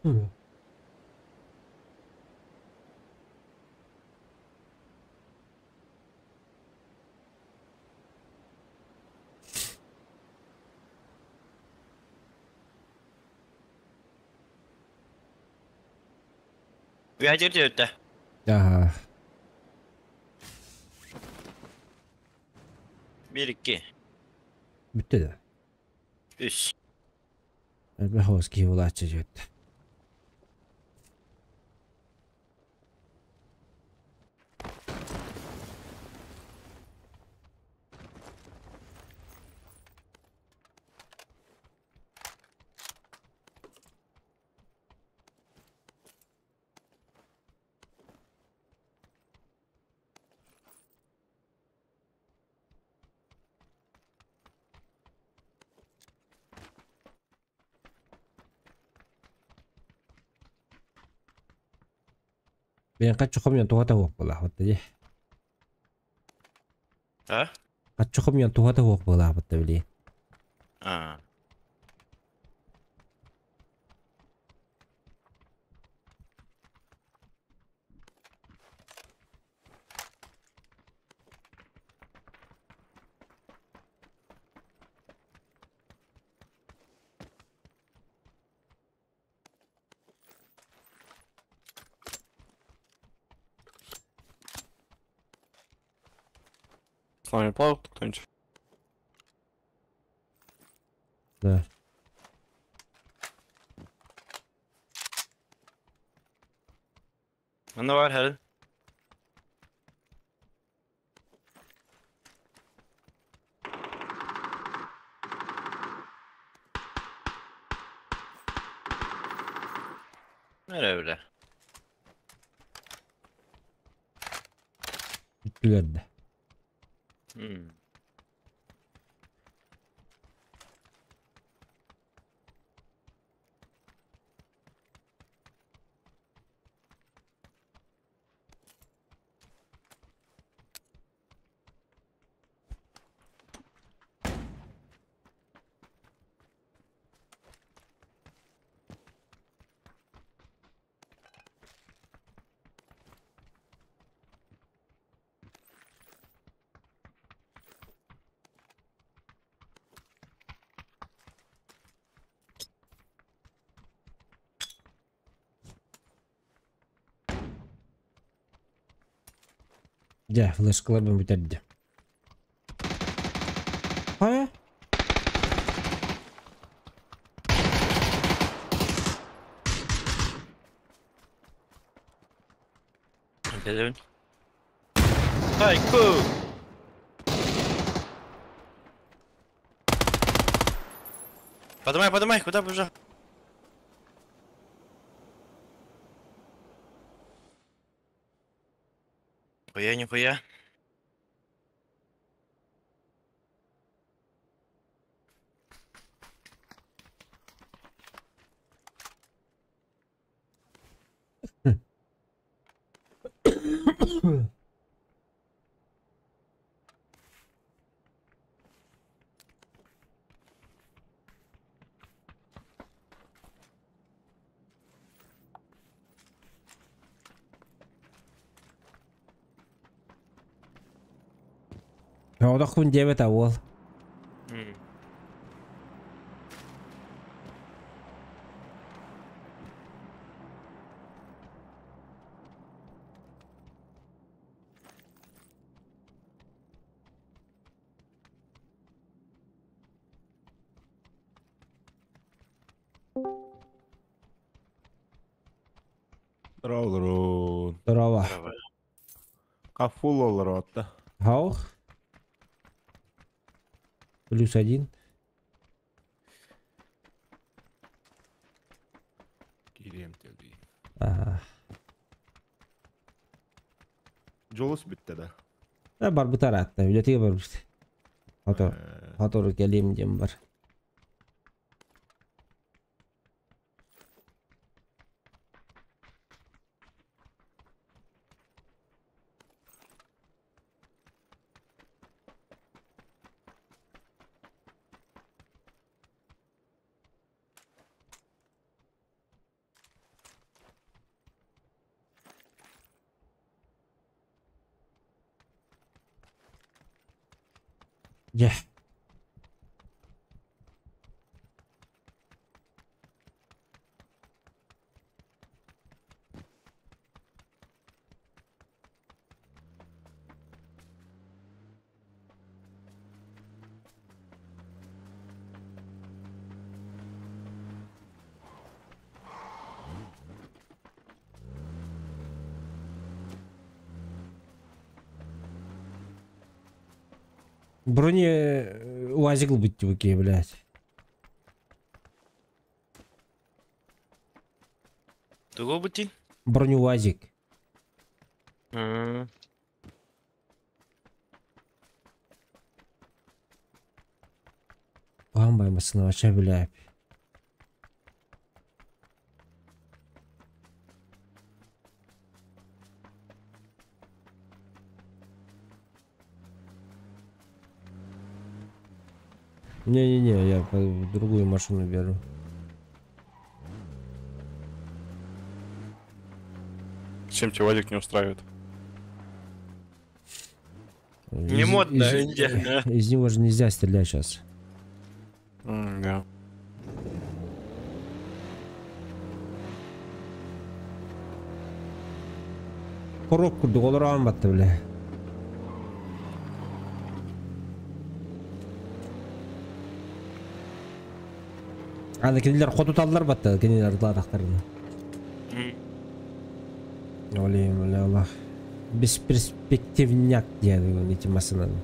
Ühä ötte. Ага. 1 2 Бүттэ да. 3. Элбэх оҕус киһи булааччы дьүөттэ. Бэйэн хаччы хомуйан туһата суох буолаахпыт дии. А? Хаччы хомуйан туһата суох буолаахпыт да билигин. А. С нами плавал кто-нибудь? Да. Манна бар хәрін. Nereye bile? Бүттүлэр да. Дьэ, флешкаларбын бүтэрдим. Хайа? Dedim. Hayku. Подымай, подымай, куда побежал? Нихуя, нихуя. Оҕодохпун диэбэт уол. Здорово. Здорово. Кафул олоротта. Хаух. +1. Кириэм телби. Ага. Жолус бүтте да. Э, барбыт араатта, үлэтигэ барбыт. Хотор, хотору кэлиэм диэн бар. Дьэ. Брони УАЗик ылбыт дии блядь. Тугу бутин? Броню УАЗик. Оһон бай массына вообще блядь. Не-не-не, я другую машину беру. Чем тебя УАЗик не устраивает? Не модно, Индия. Из него же нельзя стрелять сейчас. Да. Коробку доголоран батты, бля. Аны кинилер хотуталлар батты, кинилер ладахтарына. Олейм, бля, Аллах. Бесперспективняк диэн эти машинаны.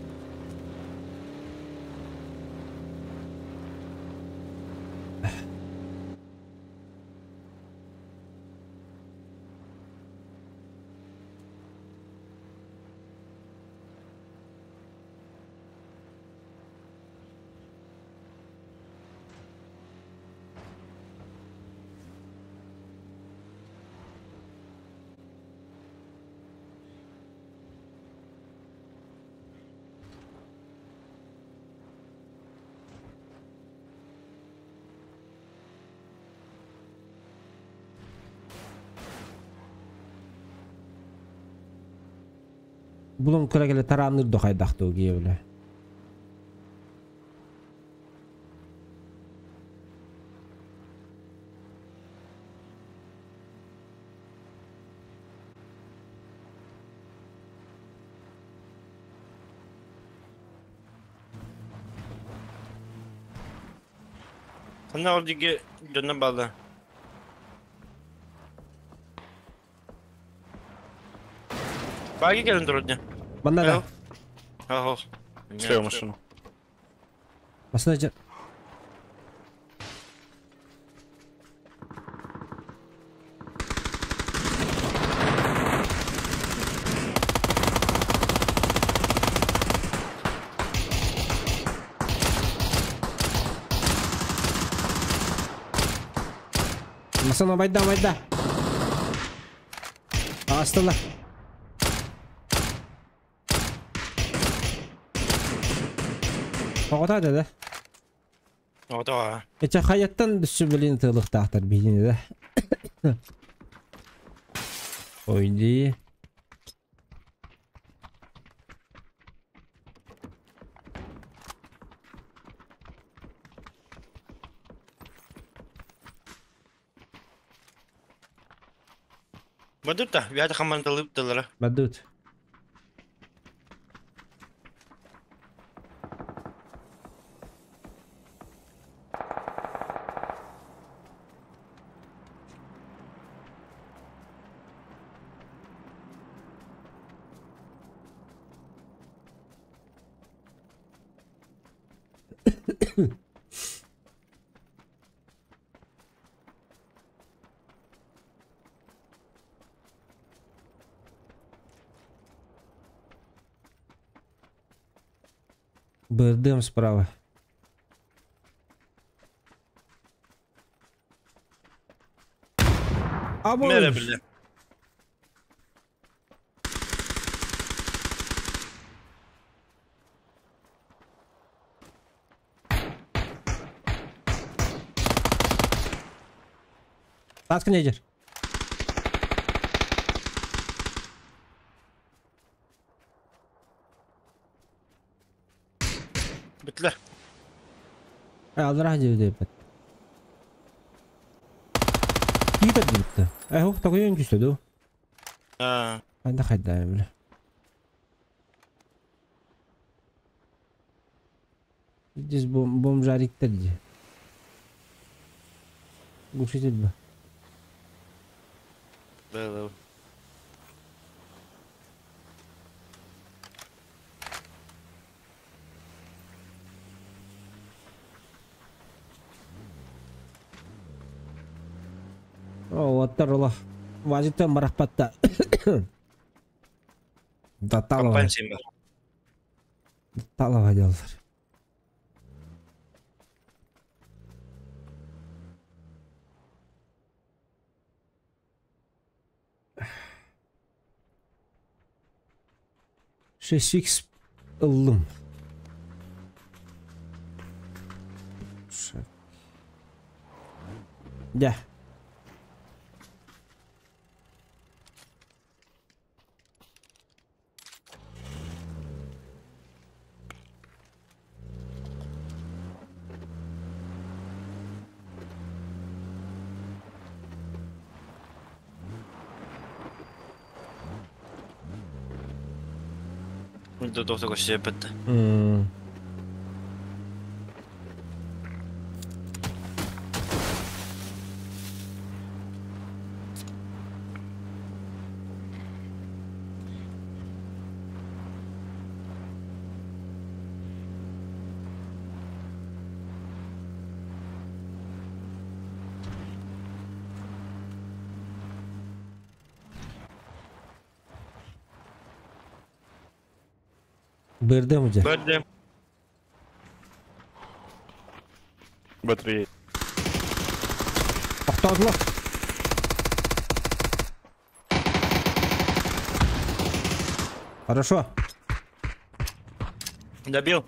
Булан кыра тарааныр дохайдахтуу киевле. Ханна ол диге дьонно бааллар. Баги кэлэн турар дии. Манна да. Аһо. Слева машину. Машина жа. Машина байда байда. Астыла. Оҕото да. Оҕото. Эчэ хайаттан дүссү билин тылыктаахтар биһини да. Ойди. Бадут та, бията хаман тылып тылара. Бадут. БРДМ справа. А Мере бля. Таска нежер. Бүттүлэр. Аллара дьиэбит. Киитер дибитте. Э, хух такой түстэ ду. Аа. Хайда хайда бile. Здесь бомжариктер ди. Глушитель бы. Был. О, оттар ола. Вазиттан барахпатта. Даталова. Компания бар. Даталова делалар. Шесть икс ыллым. Да. Мин да тоқта көсөпөттө. Бырдым уже. Бырдым. Б3. Тоқтадылар. Хорошо. Добил.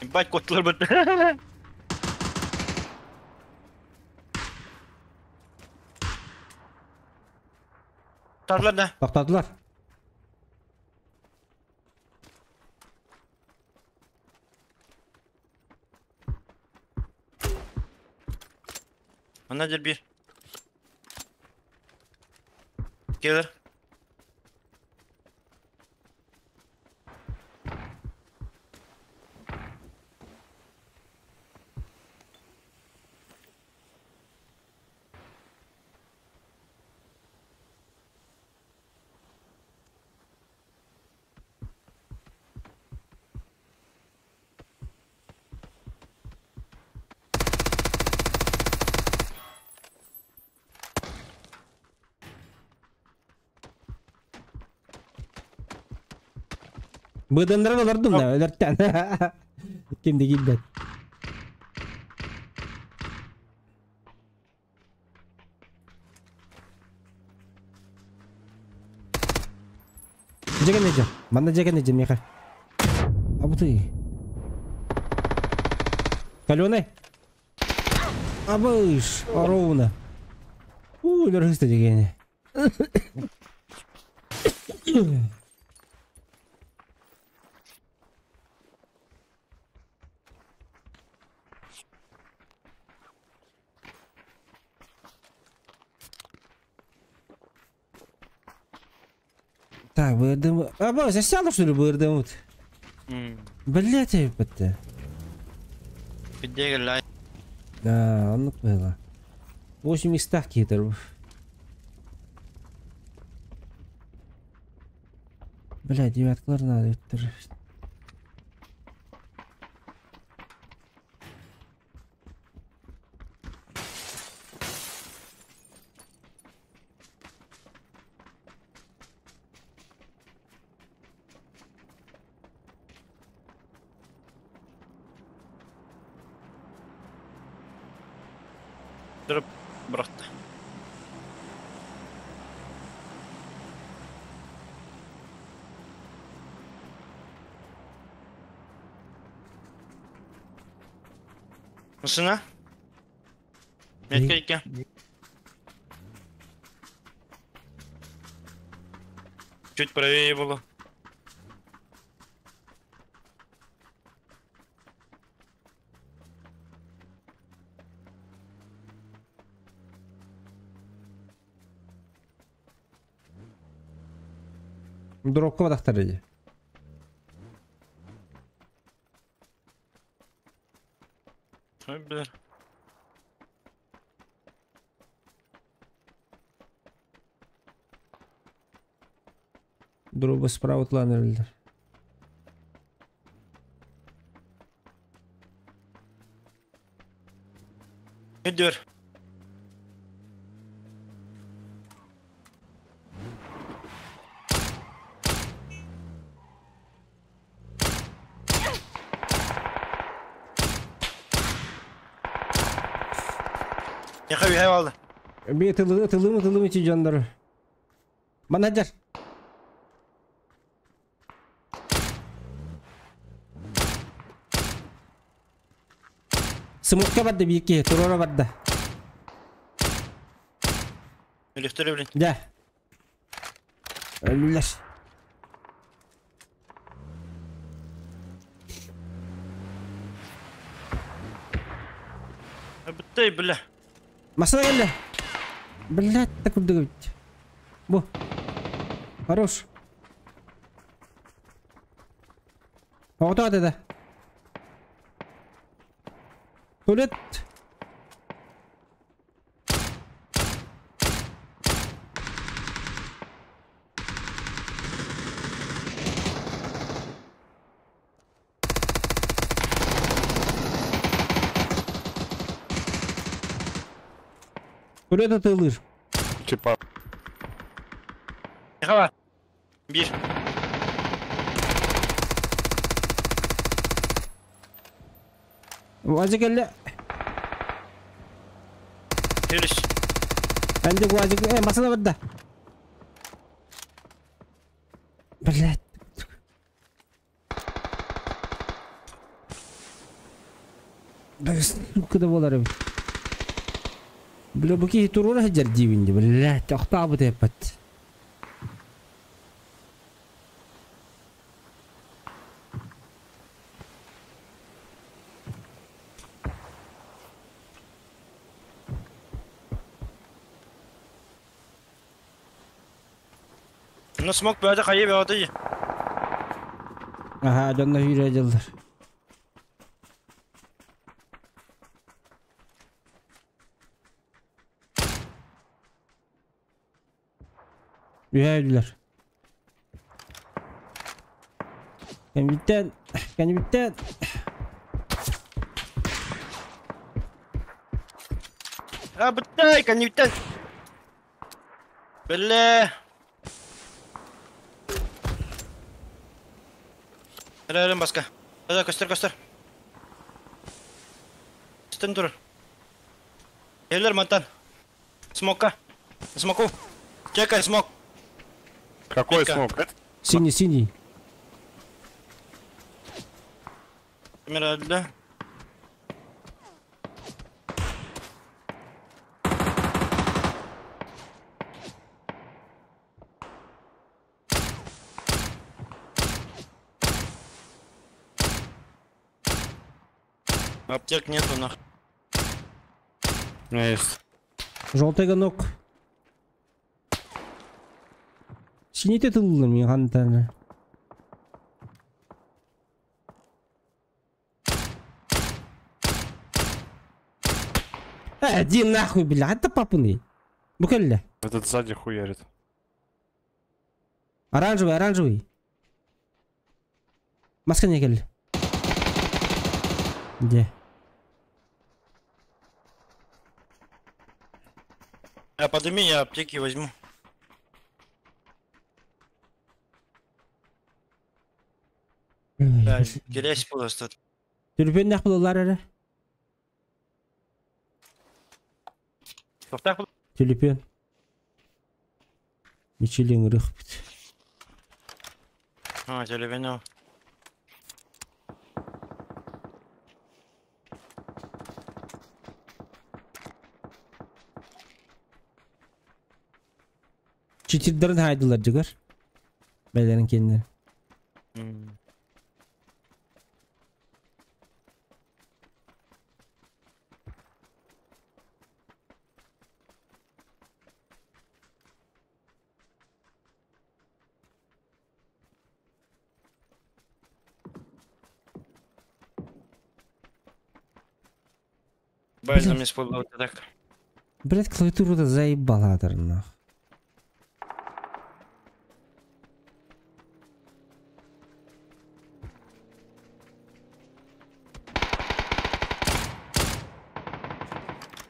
Ебать, котлар бит. Тарлар да. Тоқтадылар. Ана дер bir. Келер. Быдындырын олордум да, өлөртен. Кимди килбет. Жеген эже. Манда жеген эже меха. Абы. Каленый. Абыш, ровно. У, өлөр дегени. Так, бырдым. Аба, засяла что ли бырдым вот? Блять, бітті. Піддегер Да, оннук было. 8 местах кетер. Бля, девяткалар надо өттір. Дроп братта. Машина? Метка икки. Чуть правее было. Дропка бадахтар дии. Ой, бля. Дроба справа тланырылар. Идер. Яха bir aldı. Bir тылы тылымы тылымы чи дьоннору. Манна дьар. Смокка барда биир киһи, туруора барда. Өлөхтөрө блин. Дьэ. Өллөр. Быттай бля. Массыына кэллэ. Блядь, так курдук эбит. Бу. Хорош. Оҕото да. Туалет. Туалет атыылыыр. Типа, Яха Bir. Уазик кэллэ. Görüş. Энди уазик. Э, массыына барда. Блядь. Да, сука да буолар эбит. Бля, бу киһи туруора сылдьар диибин дии, блядь, охтообут эппэт. Ну смог бöde kayı böde. Аһаа, дьонно сүүрэ дьыллар. Үһээ өллөр. Кэнниттэн, кэнниттэн. А быттай кэнниттэн. Бля. Эрэрин баска. Да, көстөр көстөр. Үстен тур. Элер мантан. Смока. Смоку. Чекай смок. какой Мика. смок? Это? Синий, синий. Камера Аптек нету нах. У меня есть. Желтый ног. Синий тыллым мен хантаны. Э, иди нахуй, бля, это папуны. Букелле. Этот сзади хуярит. Оранжевый, оранжевый. Маска не келли. Где? А подними, я аптеки возьму. Да, грязь просто. Түрбен булалар эрэ. Тоқтақ Түлүпүөн. Мичилиң ырых бит. А, телевизор. Читирдарын хайдылар жыгар. Бэлэрин кинилэр. База мне использовать так. Блять, клавиатуру-то заебала нах.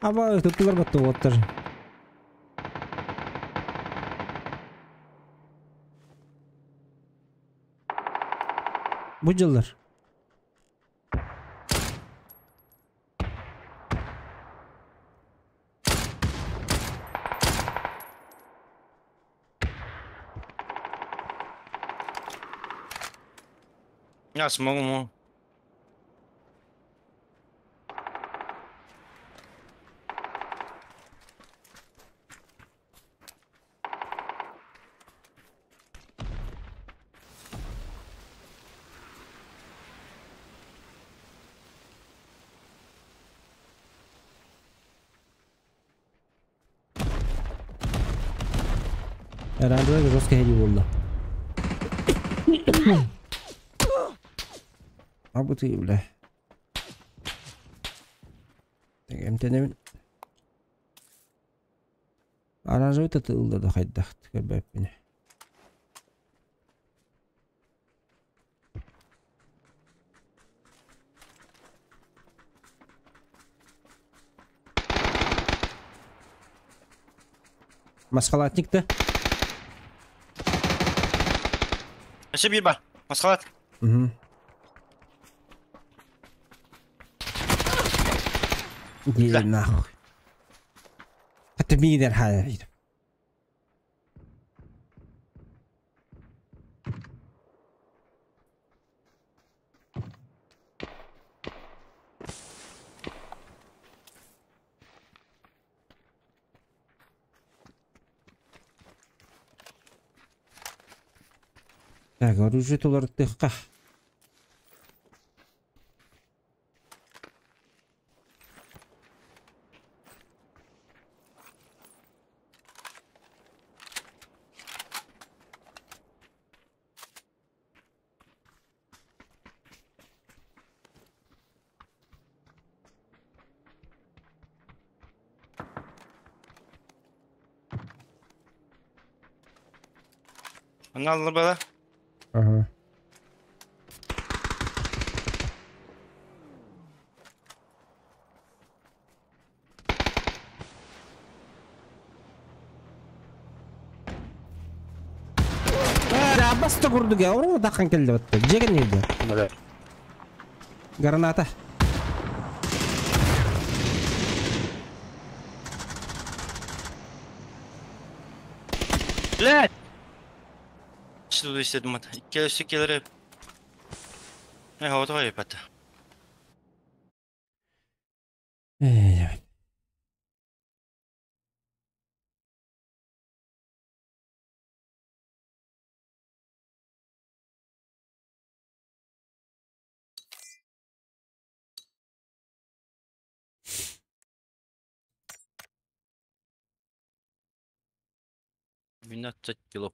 Аба, туттулар баттı оттар. Бу дьыллар. Я смогу. Оранжевый жестко хеди болды. Абы ты, бля. Так, эмтенемин. Оранжевый татылды да хайдах көрбөппүн. Масхалатник да? Өссө биир бар. Маскалат. Угу. Иди нахуй. Это мидер хайр. Так, оружие тулар тыхка. Onu aldı bana. Ага. Басты курдук я, ору таққан келді бітті. Жеген еді. Граната. Блядь! Что istedim hadi. Gelirse gelir hep. Ne havada var hep hatta. Evet. Двенадцать кило.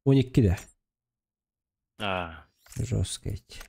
12 de. А. Жестко эти.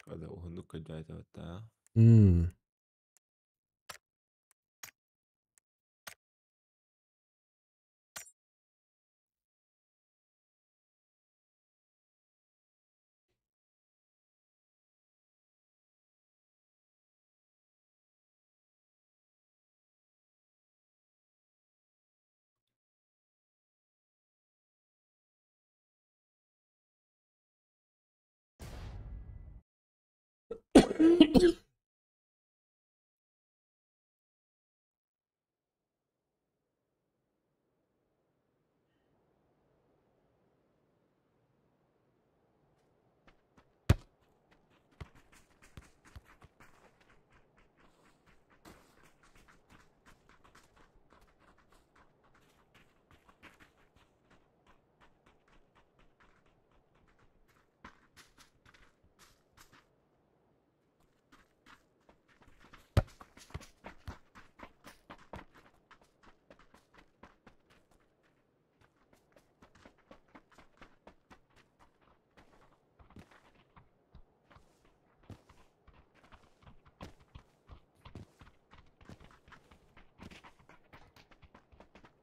Hadi уһуннук көрдөөтө Мм.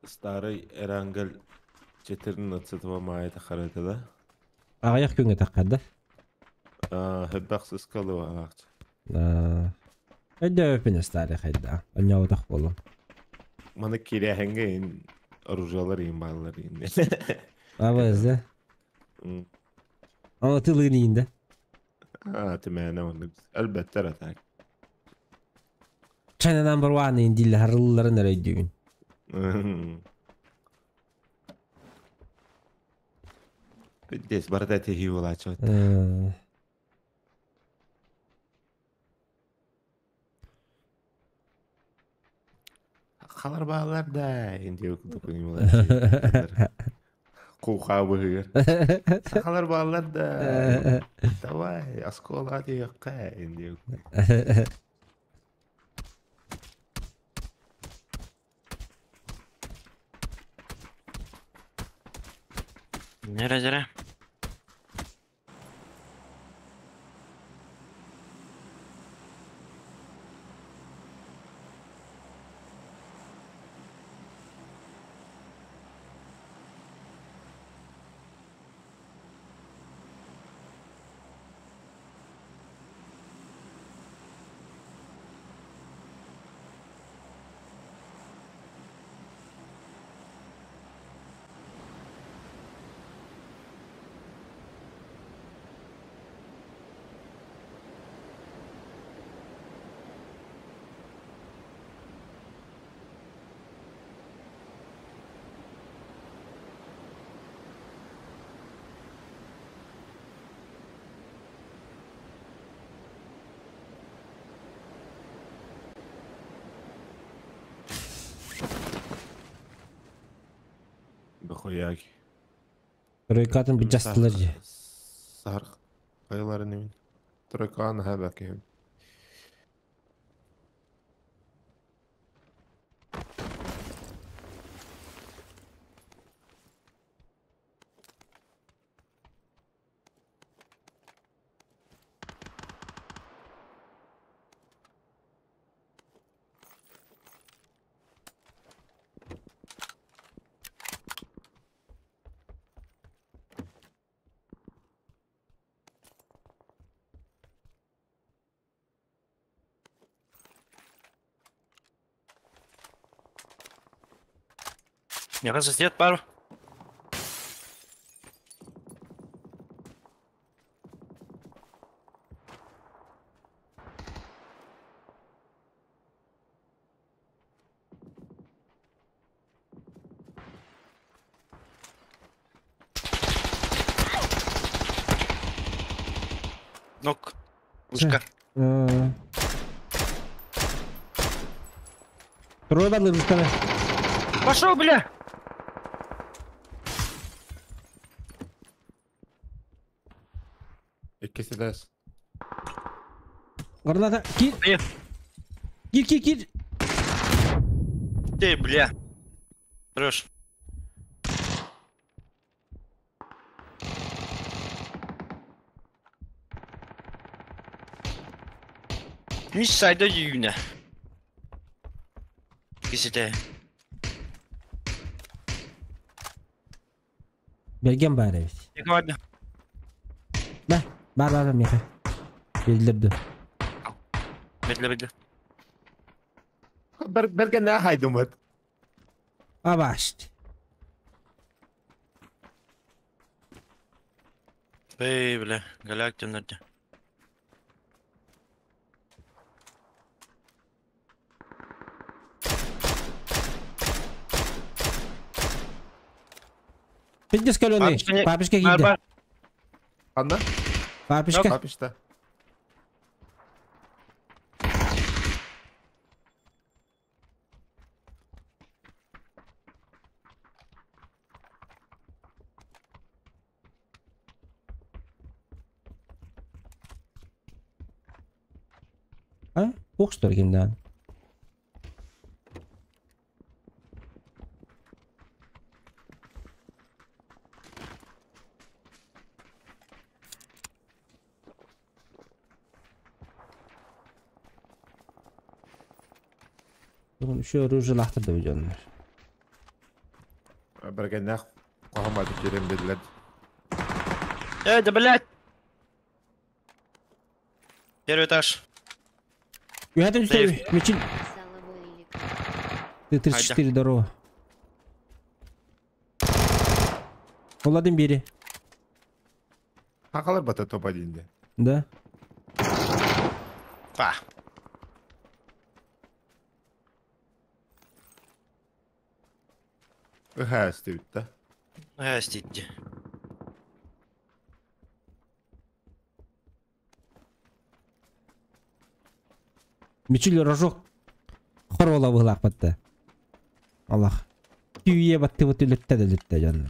Старый Эрангел 14 мая тахарата да? Аҕыйах күҥҥэ таххар да? Хыббах сыскалы аахча. Өйдөөбүппүн старый хайда. Онньообутах буоллум. Маны киирээһэҥҥэ ин оружиялар иин бааллар иин. Абыз да? Аны тылыын иин да? Аа, тимээнэ оннук. Элбэттэр атак. China number one иин дииллэр харылларын эрэ өйдүүбүн. Бүттес барыта тэһии буолааччы. Халар баалар да инди курдук буолааччы. Куухаа быһыгар. Сахалар бааллар да. Давай, оскуола диэххэ инди. Нere нere. Дохуяки. Тройкатын быдьастылар дьэ. Сар хайаларын эмин. Тройканы хабак эм. Мне кажется, сидят пару. Нок. Вышка. Трое бадлы вышканы. Пошел, бля! Иккиси дес. Граната. Кир. Кир, кир, кир. Ты, бля. Хорош. Мис сайда дьүүнэ. Кисите. Берген бар эбит. Екі Ба, бар бар меха. Белдерді. Бедле бедле. Берген не хайдымыт. Абашт. Бей, бля, галактинлерде. Пиздец каленый. Папишка киирдэ. Ханна? Папишка. Папишта. А? Ох, что ли, да. Еще оружие лахтыр да виденнер. Бергеннэх кохомады кирем dediler. Эй, да блядь! Первый этаж. Үһәтен Сейф. үстә мечил. Ты 34 здорово. Оладын бери. Хакалар бата топ 1-де. Да. Па. Ыха стебит да. Ыха ститти. Мечил рожок. Хорола была батта. Аллах. Түйе батты вот үлетте да үлетте жанна.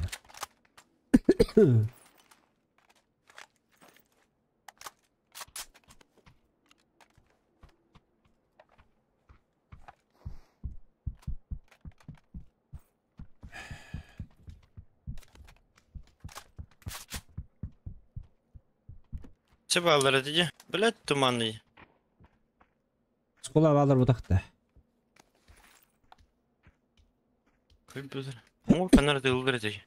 Все баллар эти. Блядь, туманный. Скола балар бутакта. Компьютер. О, фонарь ты угорите.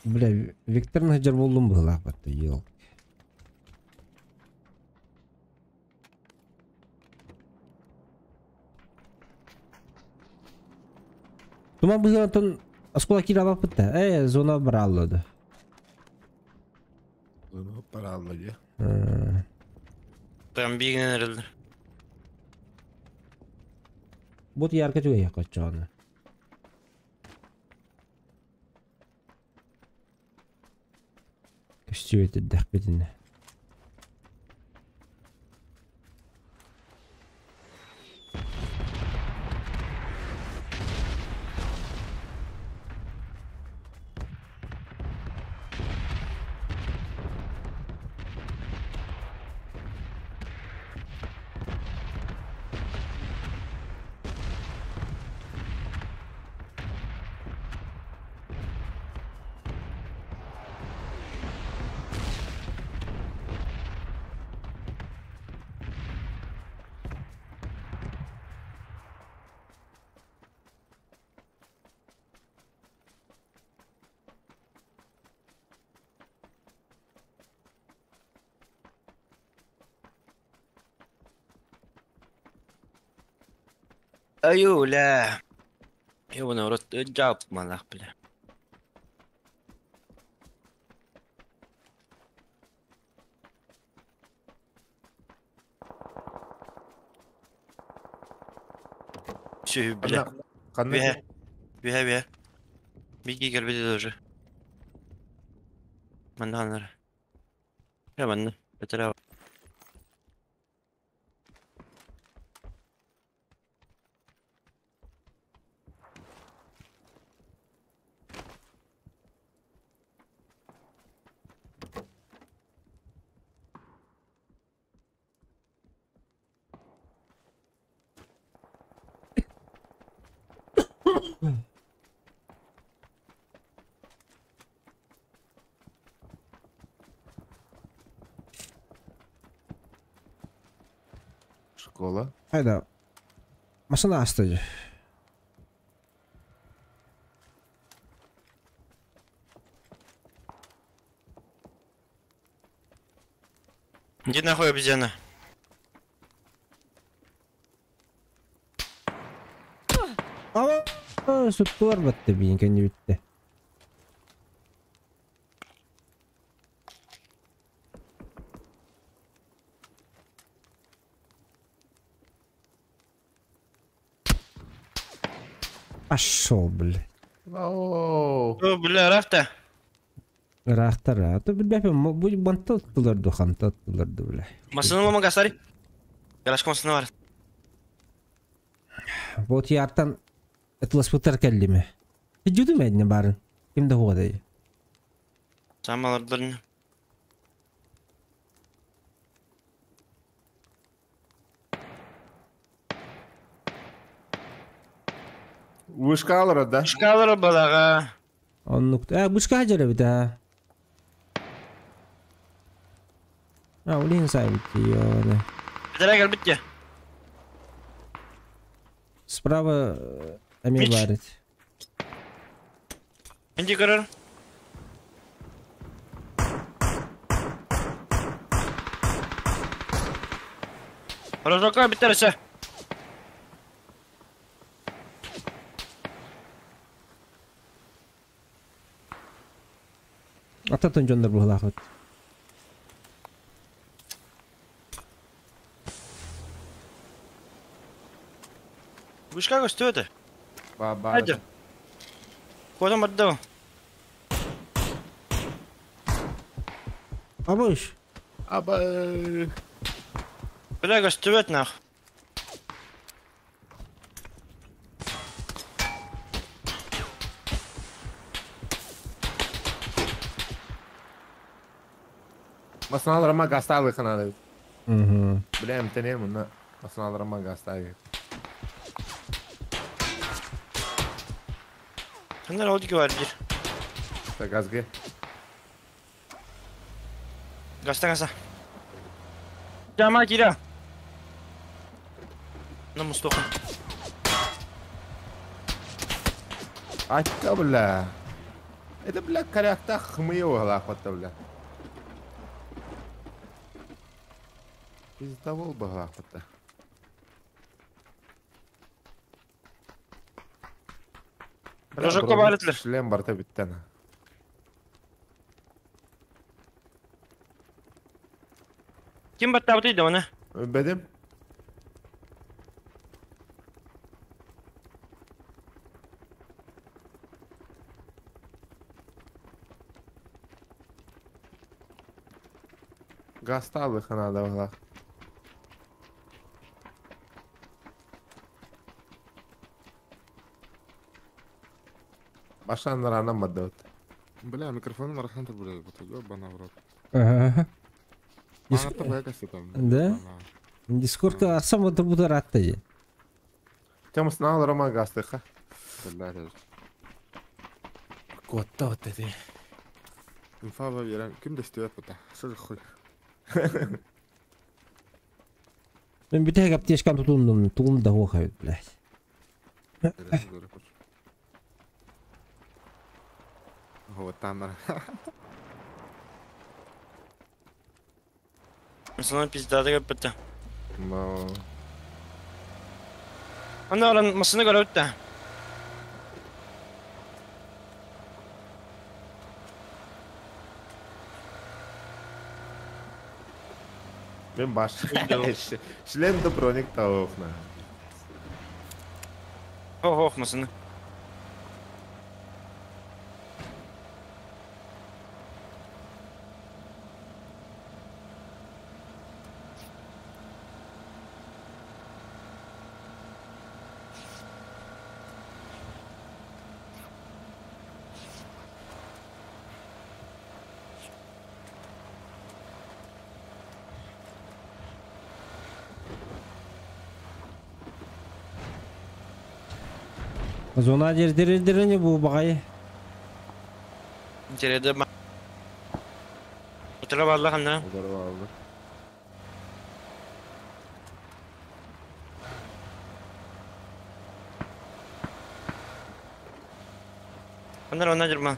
Бля, Виктор Наджар болдум была батта, ел. Туман быган Антон оскола кира бапытта. Зона браллады. Зона браллады. Там бигнен Бут ярка түгә якачаны. Көстүбет дәхбетине. Аюля. Его народ джаб малах, бля. Все, бля. Бля. Бля, бля. Беги, горбиты тоже. Манданар. Я манна. Потерял. Школа. Хайда. Машина астыжы. Иди нахуй, обезьяна. Ама суттуар батты биин кэнни бүтте. Пошел, бля. О, О, бля, рафта. Рахтара. То билбэппин бу бантал тылар ханта тылар бля. Масыны лома гасари. Гаражка масыны бар. Вот яртан ытласпыттар кэллиме. Жүдү мәдне барын. Ким да хуадай. Самалардырын. Вышка алар, да? Шкалары балага. Оннук. А, бушка хажара бит а. А, улин сайбит ёне. Бедere gel bitti. Справа Амир Мич. барит. Инди көрөр. Рожока битерсе. Ататын жондар булахат. Вышка көстүөтө. Ба Hadi. Kodum барды. Абыш. Аба. Бля көстүөт нах. Масыналар ама гасталы ханады. Угу. Бля, эмтене мына. Масыналар ама гасталы. Хандар oldu ki var bir. Та газге. Gazta gaza. Жама кира. На мустоха. Атка, бля. Это, бля, корякта хмыева лахватта, бля. Пиздовол бы лахватта. Рожокко барытлар. Шлем барта биттен. Ким баттабыт иди оны? Бедим. Гасталы ханада бала. Башан рана мадот. Бля, микрофон марахан бля, вот ёбана в рот. Ага. Ана табая кассета. Да? Дискордка арсам вот буду ратта же. Тем снал рома гастыха. Бля, Котта вот эти. Инфа верен. Ким дестият бута? Что за хуй? Мен бите аптечкам тутундум, тулум да хохают, блядь. Вот там. Масыны пиздады көппөттө. Но. Анда оран масыны көрөттө. Мен баш. Шлем да броник таохна. Хох масыны. Зона дердердерини бу баҕайы. Интересно ма. Утара баалла ханна? Удары алды. Ханна онна жүрма.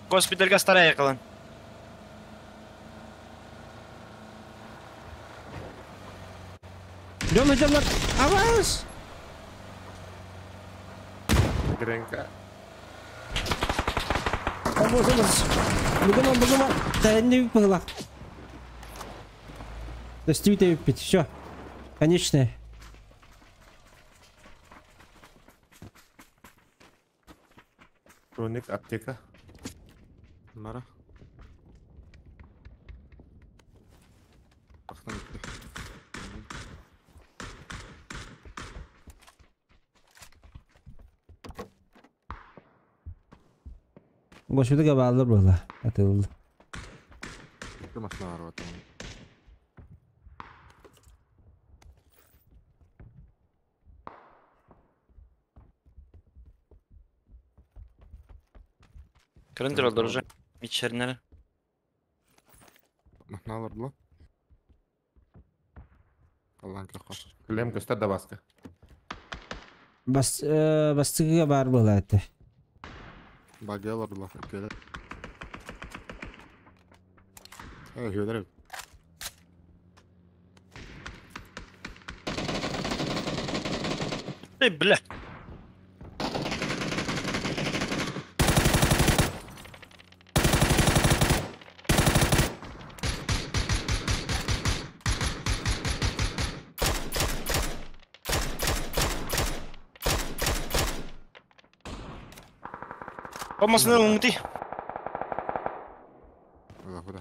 Госпитальга старая якалан. Дьон дьоннор авас! Гренка. Обос обос. Бүгүн бүгүн тәнни пыла. Достигните пить. Все. Конечное. Броник, аптека. Мара. Бахтан gitti. Госпитальга баалар була. Атылды. Gitti masına var vatan. Kırındır oldu уже. İçerinlere. Mahna var lan. Allah'ın kırkı. Клем көстөр да баска. Бас бастыгыга бар була этте. Багялар lan. Öyle. Evet, öyle. Ey бля. Olmasın umuti. Allah bu da.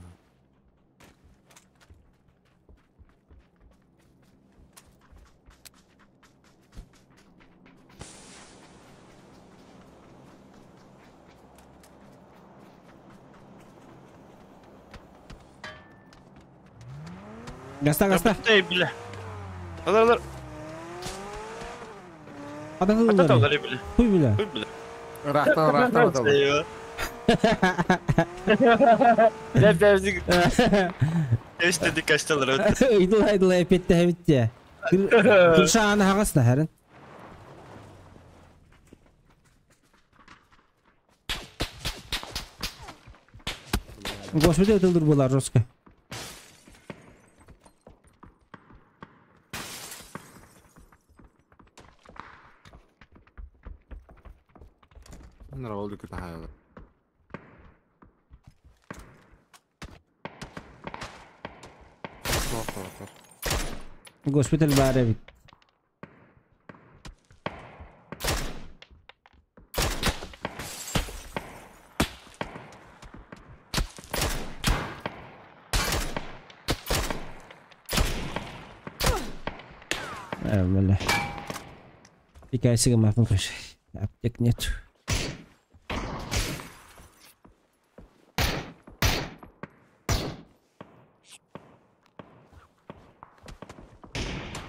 Гаста гаста. Ey бля. Alır alır. Атылды. Ата алар бля. Хуй бля. Хуй бля. Рахтан, рахтан аталды. Eyvah. Ne derdik? İstedik kaçtılar öldü. Ыйдыл айдыл эпетте хебитте. Кыршааны хагасна харин. Госпиталь тылдыр булар жестко. Bunlar oldu ki daha iyi. Госпиталь баар эбит. Бля. Hikayesi mafın koş. Аптек нет.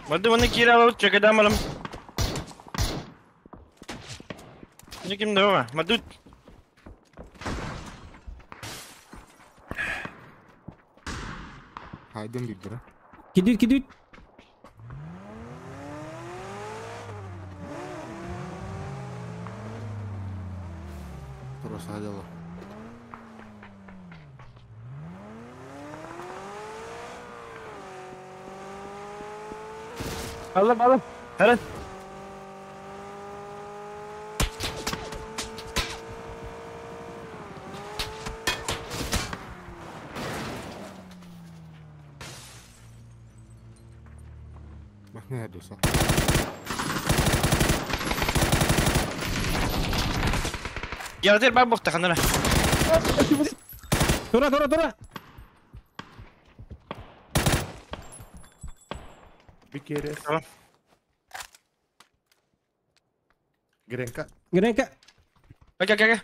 Hadi bunu kiralalıp çekelim. Ne kimde o? Madut. Haydi bildir. Кидут, кидут. Просто ходила. Alım alım. Hadi. Bak ne diyorsa. Ядер бар бохта ханара. Тура, тура, тура! Bir kere. Tamam. Гренка. Гренка! Gel gel gel.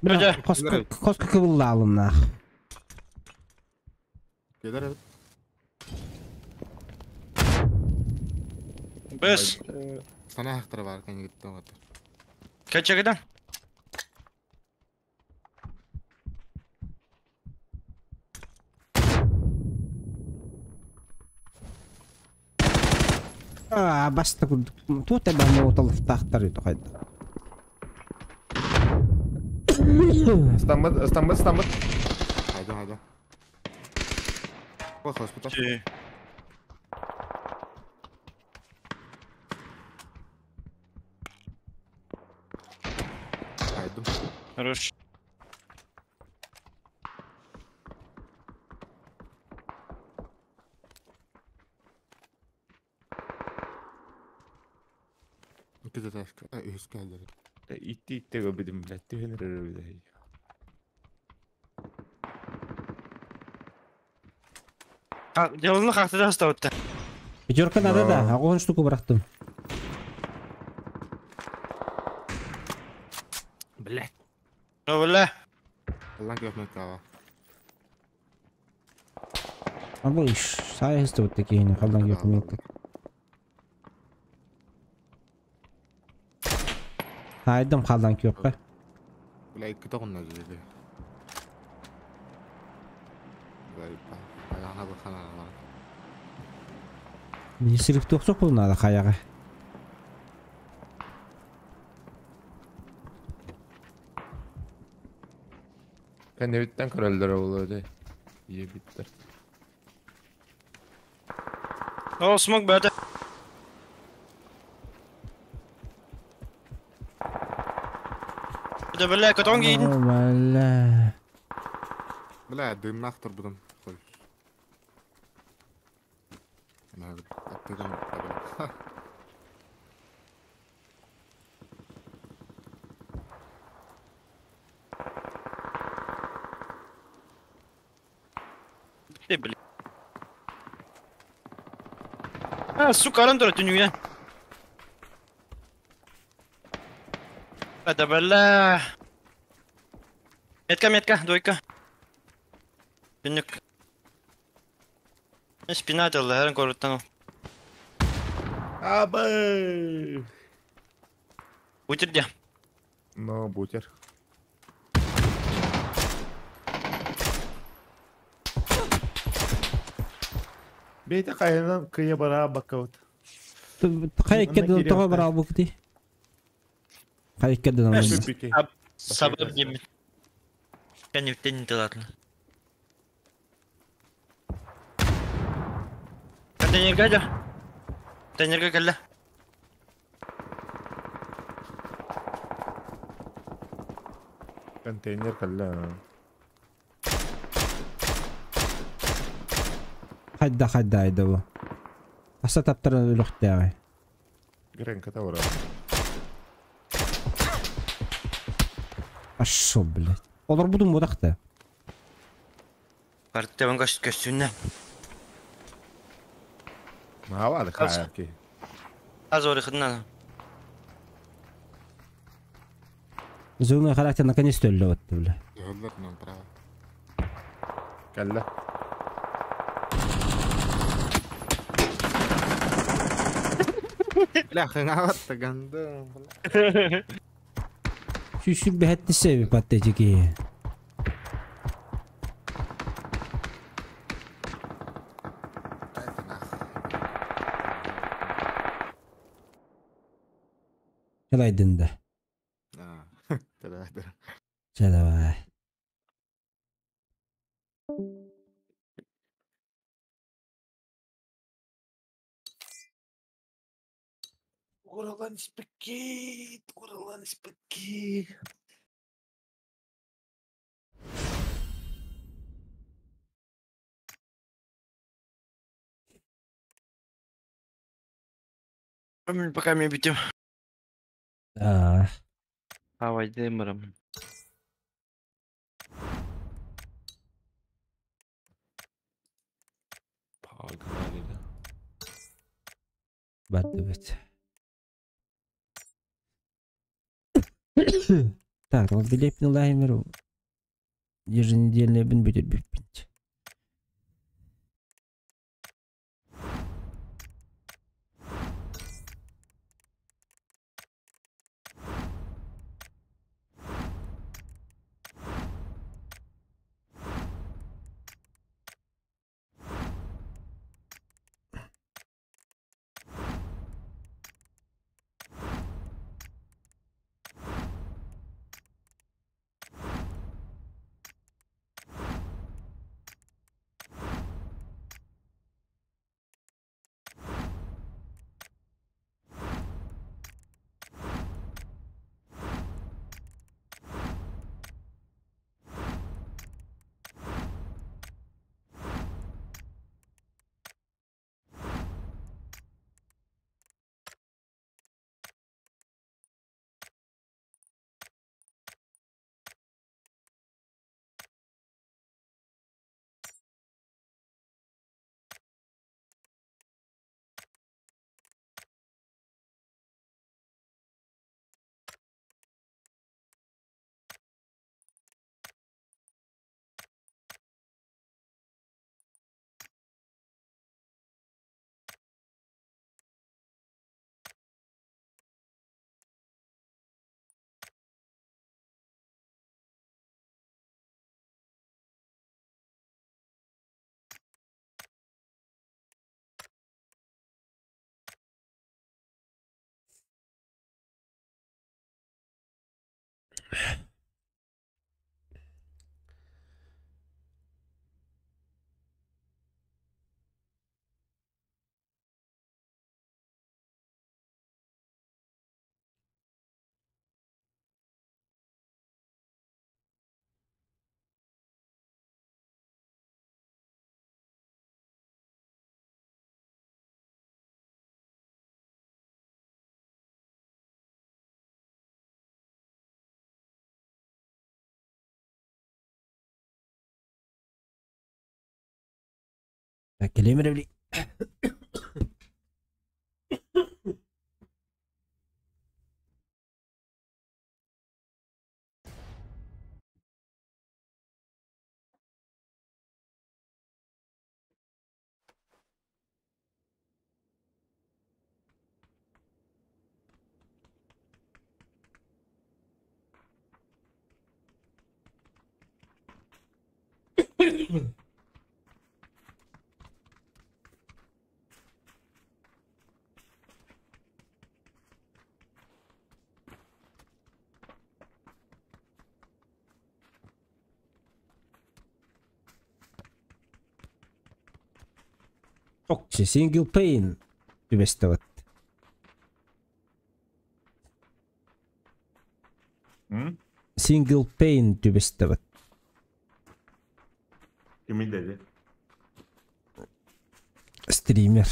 Бля, коска кыбыллаалым нах. Келер evet. Бес. Sana hakları var kan gitti o. Kaç yakıdan? Аа, баста курдук. Туут эбэ молотолуфтаахтар юту хайда. Стаммат, стаммат, стаммат. Haydi haydi. Bak hospital. Haydi. Хорош. İki de taş. Üç geldi. Итти итти көбүдүм, блядь, түһэн эрэр эбит. Деланы хахтыда оставытта. Пятерка надо да, огонь штуку бырахтым. Блядь. Ну, бля. Allah'ın köpmek kava. А бұл иш, сай хысты вот такие, не қалдан көпмек. Хайдым қалдан көппе. Бля, iki de onlar dedi. Garip. Ayağına bakan var. Министрлік тоқсоқ бұл надо қаяға. Кэннебиттен көрөллөр болуо Ебиттер. О, смог бәді. Да бля, котон гейдин. О, бля. Бля, дымнах турбудum. Қой. Ана аптекам табы. Ты, бля. А, сука, аран тұра түнюге. Да бля. Метка, метка, двойка. Түнүк. Спина дылы, әрін көріттен ол. Абы! Бутер де. Но бутер. Бейте кайынан кыя бара бакабыт. Қай кеден тоға бар албы күті? Қай кеден албы? Сабыр демет. Кәнептен дылатын. Контейнерге да. Контейнерге келді. Контейнер калла. Хайда хайда айда бу. Аса таптар үліқтяғы. Гренка тавра. Ашшо, блядь. Олар будун будақта. Партия көш көстүнне. Мавады хайки. Аз орыхына. Зөңе характер наконец-то өлі өтті, бля. Йоллар нам право. Калла. Бля, хыңават ганды. Сүйсүк бәхетті себеп паттечеки. Келайдын да. Давай, Давай. Уралан спеки, уралан спеки. Пока мен бүтүм. Аа. Авайдымырым. Погнали, да. Бардыбыт. Так, ол билепни лаймер еженедельный бин бүтөр бүппүт. Келемер Окче, single pane түбэстэбат. Single pane түбэстэбат. Kimi dedi? Стример.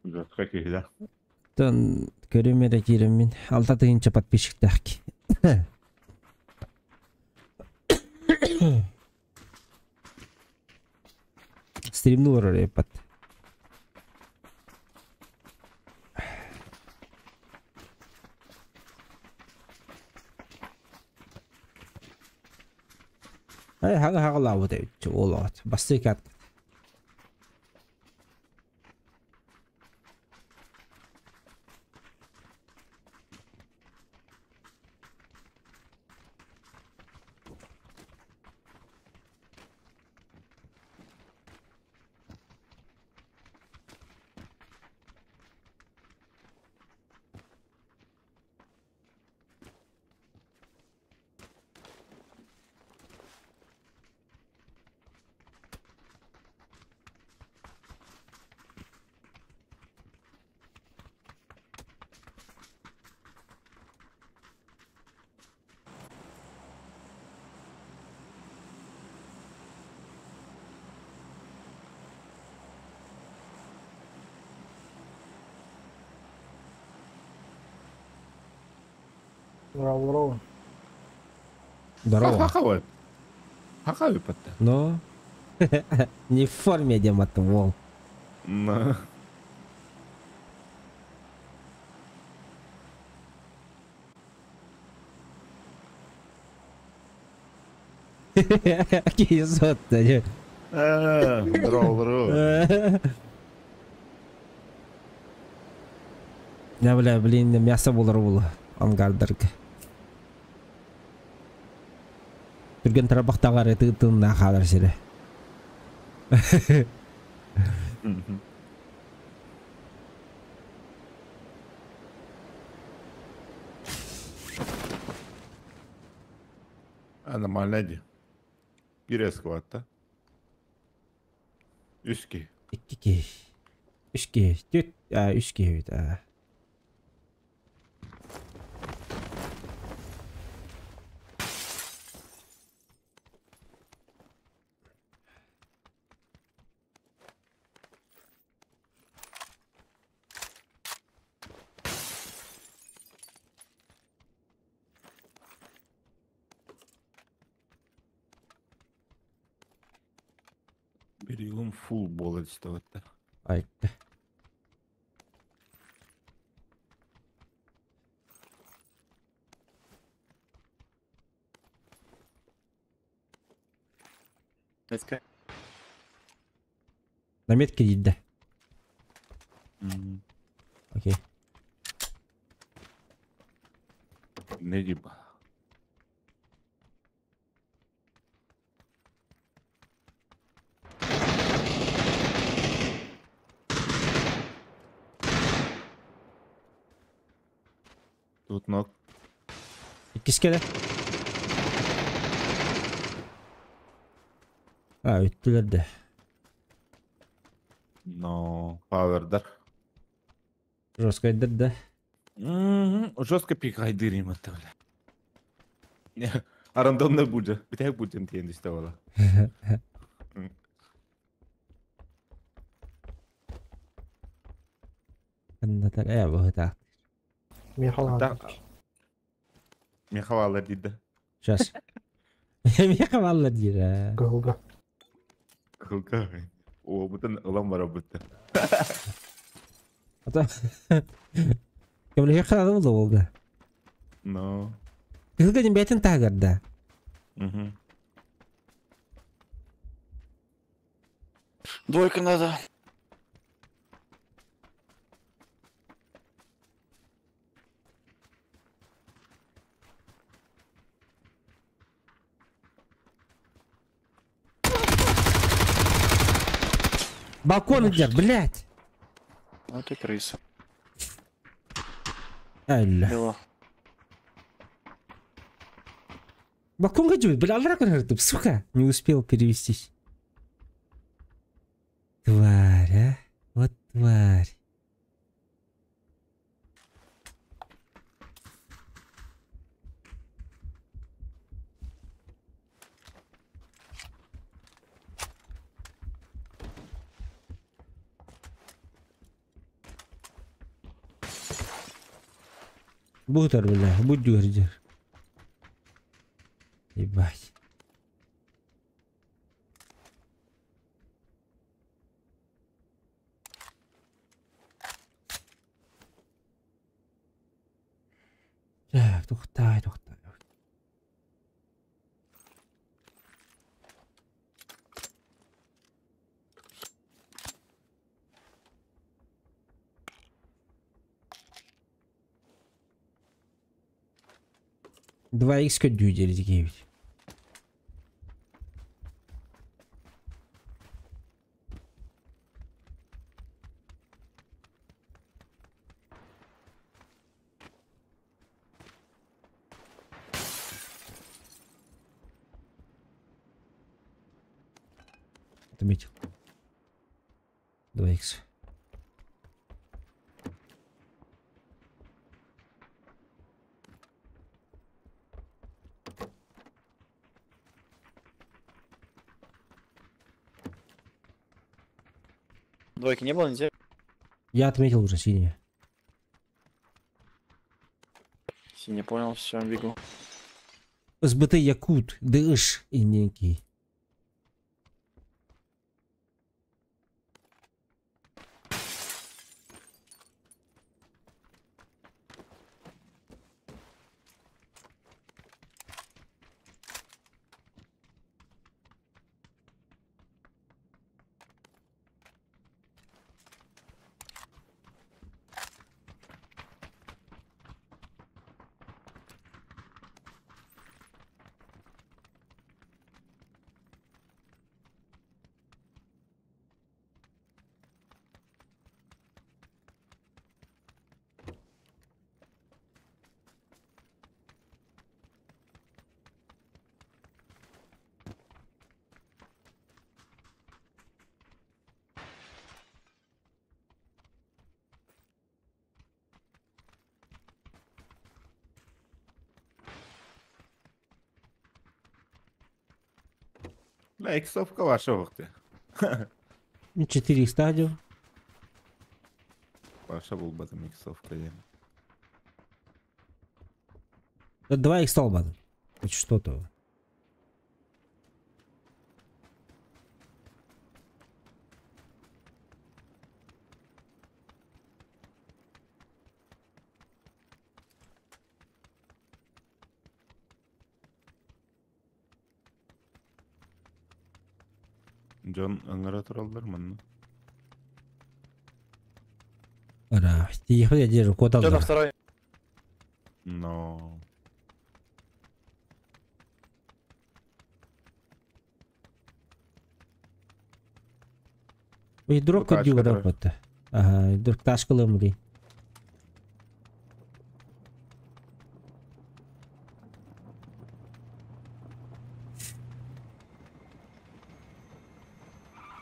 Жатка киһилэ. Тон көрүмэрэ киирэммин. Алта тыһынча подписчиктаах. Стримну барар эпат. Ай хага хага лавы деп олот. Бастыкат. Здорово, здорово. Здорово. Хахавай. Хахавай патта. Но. Не в форме, Дима, ты вол. На. Какие зод-то, Здорово, здорово. Я, бля, блин, мясо булар була. Ангардарга. Түрген тарабақтағары тыгытынна қалар сире. А нормально ди. Бир эскватта. Үски. Икки. Үски. Түт. А, үски бит. А. Бир юлум фул болот истебетте. Айтты. Let's go. На метке дейді. Окей. Не диба. Тут ног. Иккискеде. А, өттүлер де. Но павердар. Жестко да. Жестко пикайдыр им это, бля. А рандомно будет. Битек будем тенди ставала. Каннатар э бу та. Михаил Михаил диди. Сейчас. Михаил диди. Кылга. Кылга. О, бутын ылам бара бутты. Ата. Кемле хада булды олга. Но. Кылга дим бетин тагарда. Угу. Двойка надо. Балкон идет, блядь. Ну ты крыса. Алла. Бело. Балкон гадюет, бля, алла сука. Не успел перевестись. Тварь, а? Вот тварь. Бутер, бля, будь дюрдер. Ебать. Так, тухтай, тухтай. Два икс дюдели ведь. Отметил. 2 икс. Двойки не было нигде? Я отметил уже синие. Не понял, все, бегу. СБТ Якут, ДШ и некий. Бля, иксовка ваша вахты. 4 стадио. Ваша был бы там иксовка. 2 икса албадым. Хоть что-то. Джон аңара тураллар манна. Ара, я держу, кот Что на второй? Но. И друг кодю работа. Ага, и друг ташка лымри.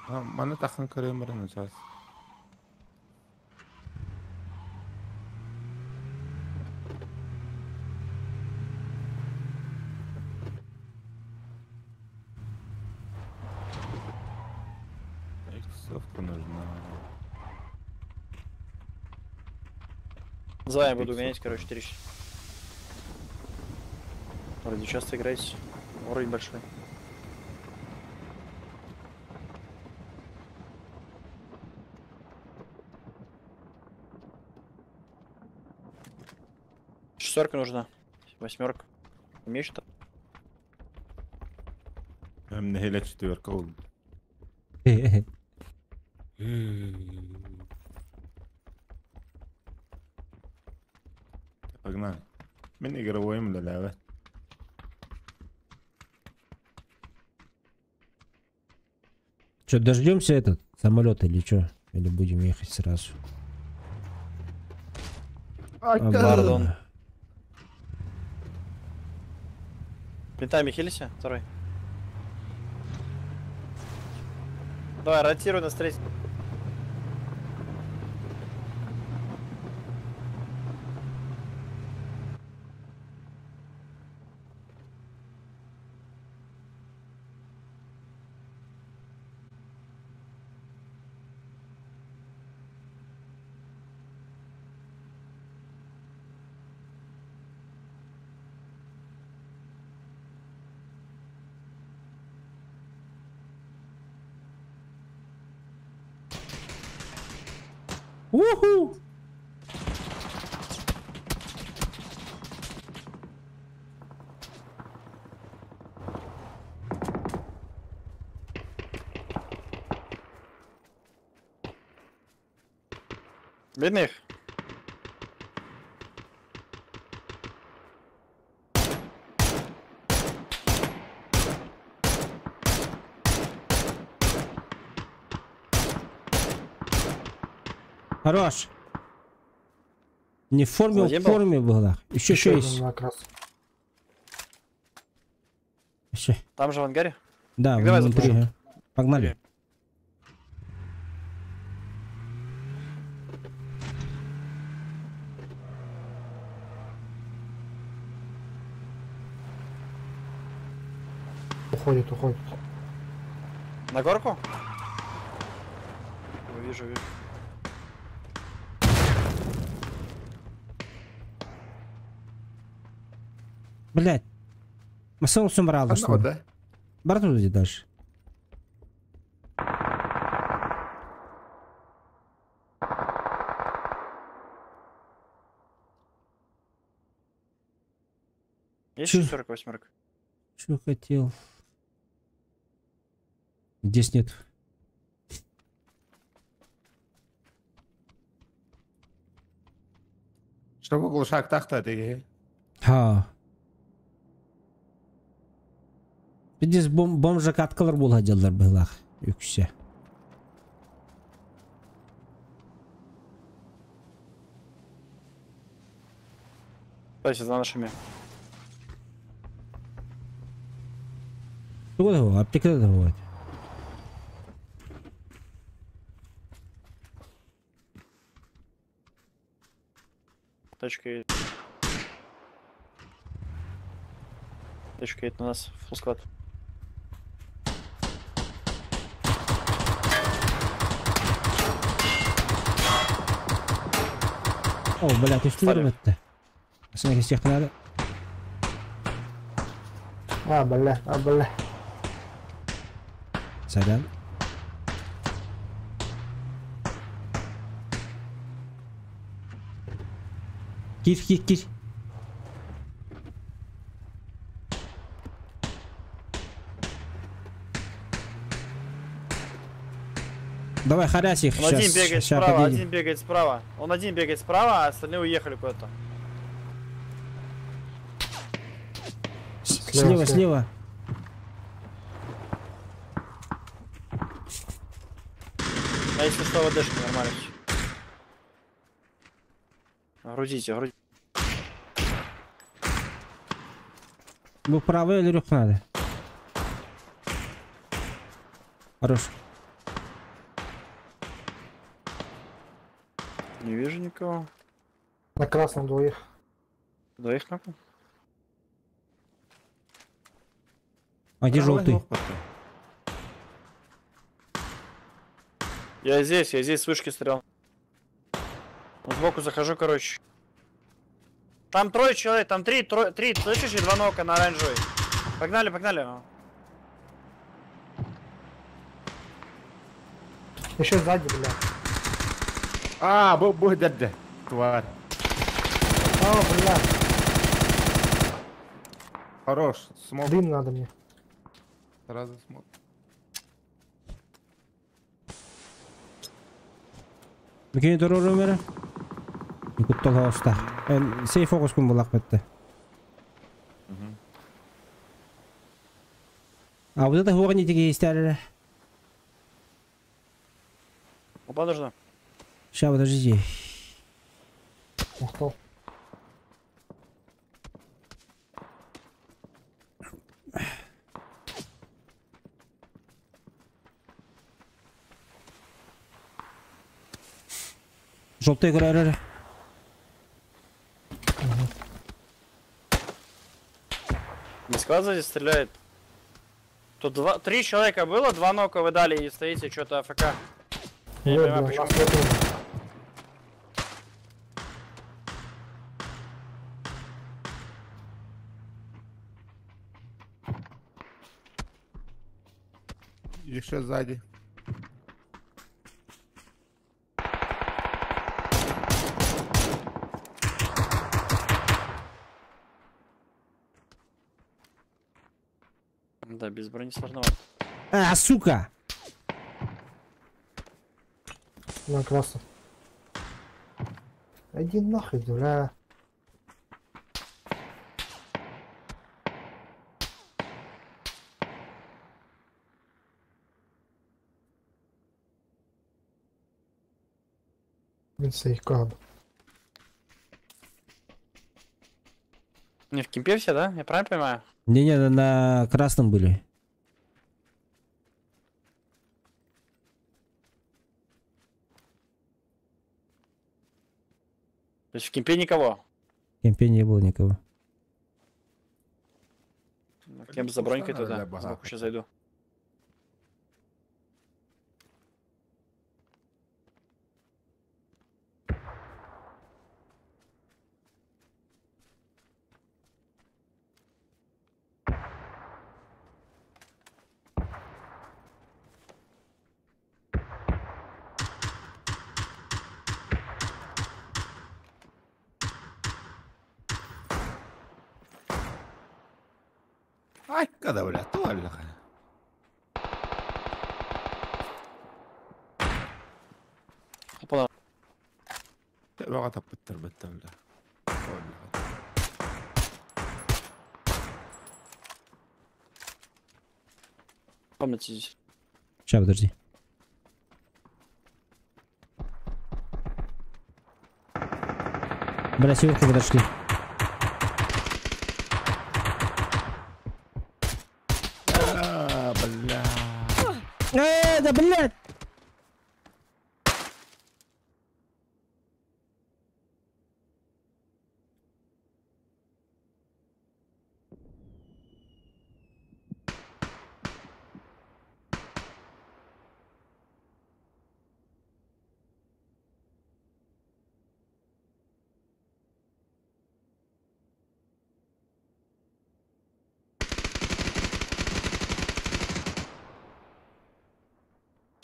Маны тахын көрөм баран сейчас. Иксовка нужна. За, я буду гонять, короче, 3. Вроде часто играете. Уровень большой. Шестерка нужна. Восьмерка. Умеешь что? Нехиле четверка. Погнали. Мин игровой мляляве. Че, дождемся этот самолет или что? Или будем ехать сразу? Пардон. Винтами хилися, второй. Давай, ротируй на третий. Уху! Видно их? Хорош. Не в форме, в форме была. Еще есть. Еще. Там же в ангаре? Да, давай внутри. Погнали. Уходит, уходит. На горку? Вижу, вижу. Блять. Масыл сумрал что? Да? Бар тут дальше. Есть Чё? 48 Что хотел? Здесь нет. Что вы глушак тахта ты? Ха. Здесь бомжа каткалар була делар былах. Үксе. Давайте за нашими. Тугу да аптека да вот. Тачка едет. Тачка едет на нас, фулл склад. О, бля, ты что это? Смотри, всех надо. А, бля, а, бля. Сорян. Кир, кир, кир. Давай, харясь их. Он щас, один бегает ща справа, подъедем. один бегает справа. Он один бегает справа, а остальные уехали куда-то. Слева, слева. А если что, ВДшка нормально. Грузите, грузите. Вы правый или рух надо? Хорош. Не вижу никого. На красном двоих. Двоих нахуй? А где желтый? Я здесь с вышки стрелял. Сбоку захожу, короче. Там трое человек, там три, слышишь, и два нока на оранжевый. Погнали, погнали. Еще сзади, бля. А, будет, тварь. А, бля. Хорош, смог. Дым надо мне. Сразу смог. Бикини дорору мера. Куттал хауста. Сейф фокус кум булак бетте. А вот это хугани тиги истәрре. Опа, нужно. Сейчас, подождите. Устал. Желтый көрәрі. Москва сзади стреляет. Тут три человека было, два нока вы дали и стоите что-то АФК. Я не понимаю, почему. Еще сзади. Да, без брони сложновато. А, сука! На красном. Иди нахуй, бля. Не в кемпе все, да? Я правильно понимаю? Не-не, на красном были. То есть в кемпе никого? В кемпе не было никого. Кемп за бронькой туда. Сбоку сейчас зайду. Когда, бля, туаллаха. Опа. Баҕа таппыттар баттар, бля. Туаллаха. В комнате здесь. Сейчас, подожди. Бля, сверху подошли. А, бля. Да, блядь!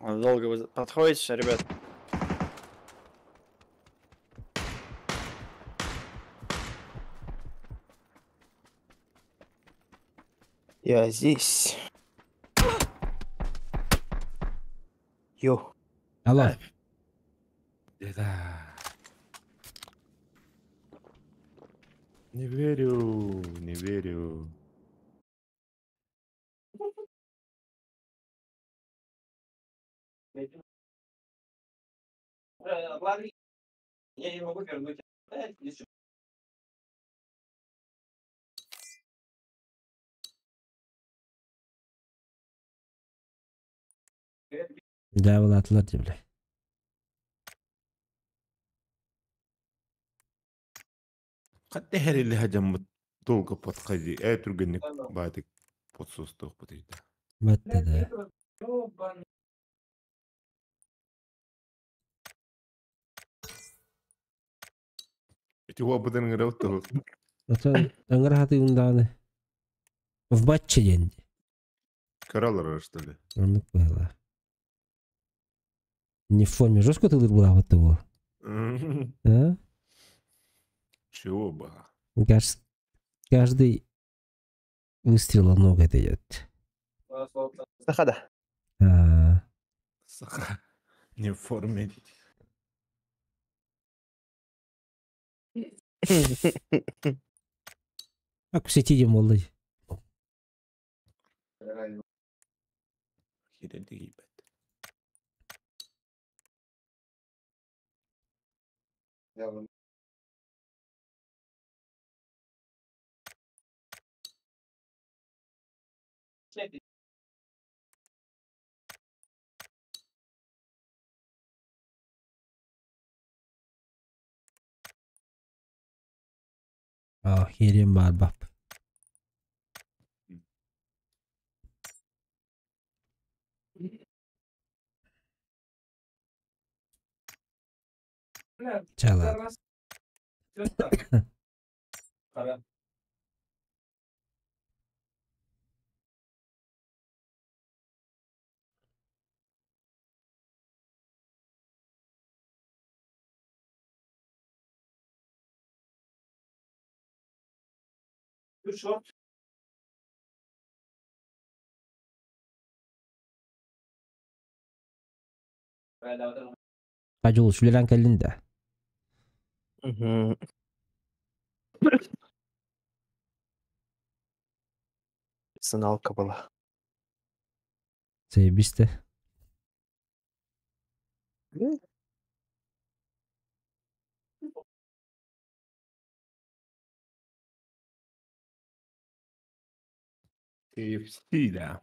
Долго вы подходите, ребят. Я здесь. Йо. Алло. Да. Не верю, не верю. Я не могу вернуть. Да, была бля. قد اللي هجم долго подходи. Түргенник баатык подсустух бутыйда. Батта да. Эти опытын гыраутту. Ата аңгар хаты унданы. В батче день. Каралар, что ли? Оннук было. Не в форме жестко ты была вот того. А? Чего ба? Каждый выстрел много дает. Сахада. А, Саха. Не в форме. Как в сети молодой. Ебать. А, херем бар бап. Чала. Кажул шүлеран кэллин да. Мгм. Персоналка была. Заебись те. KFC, да.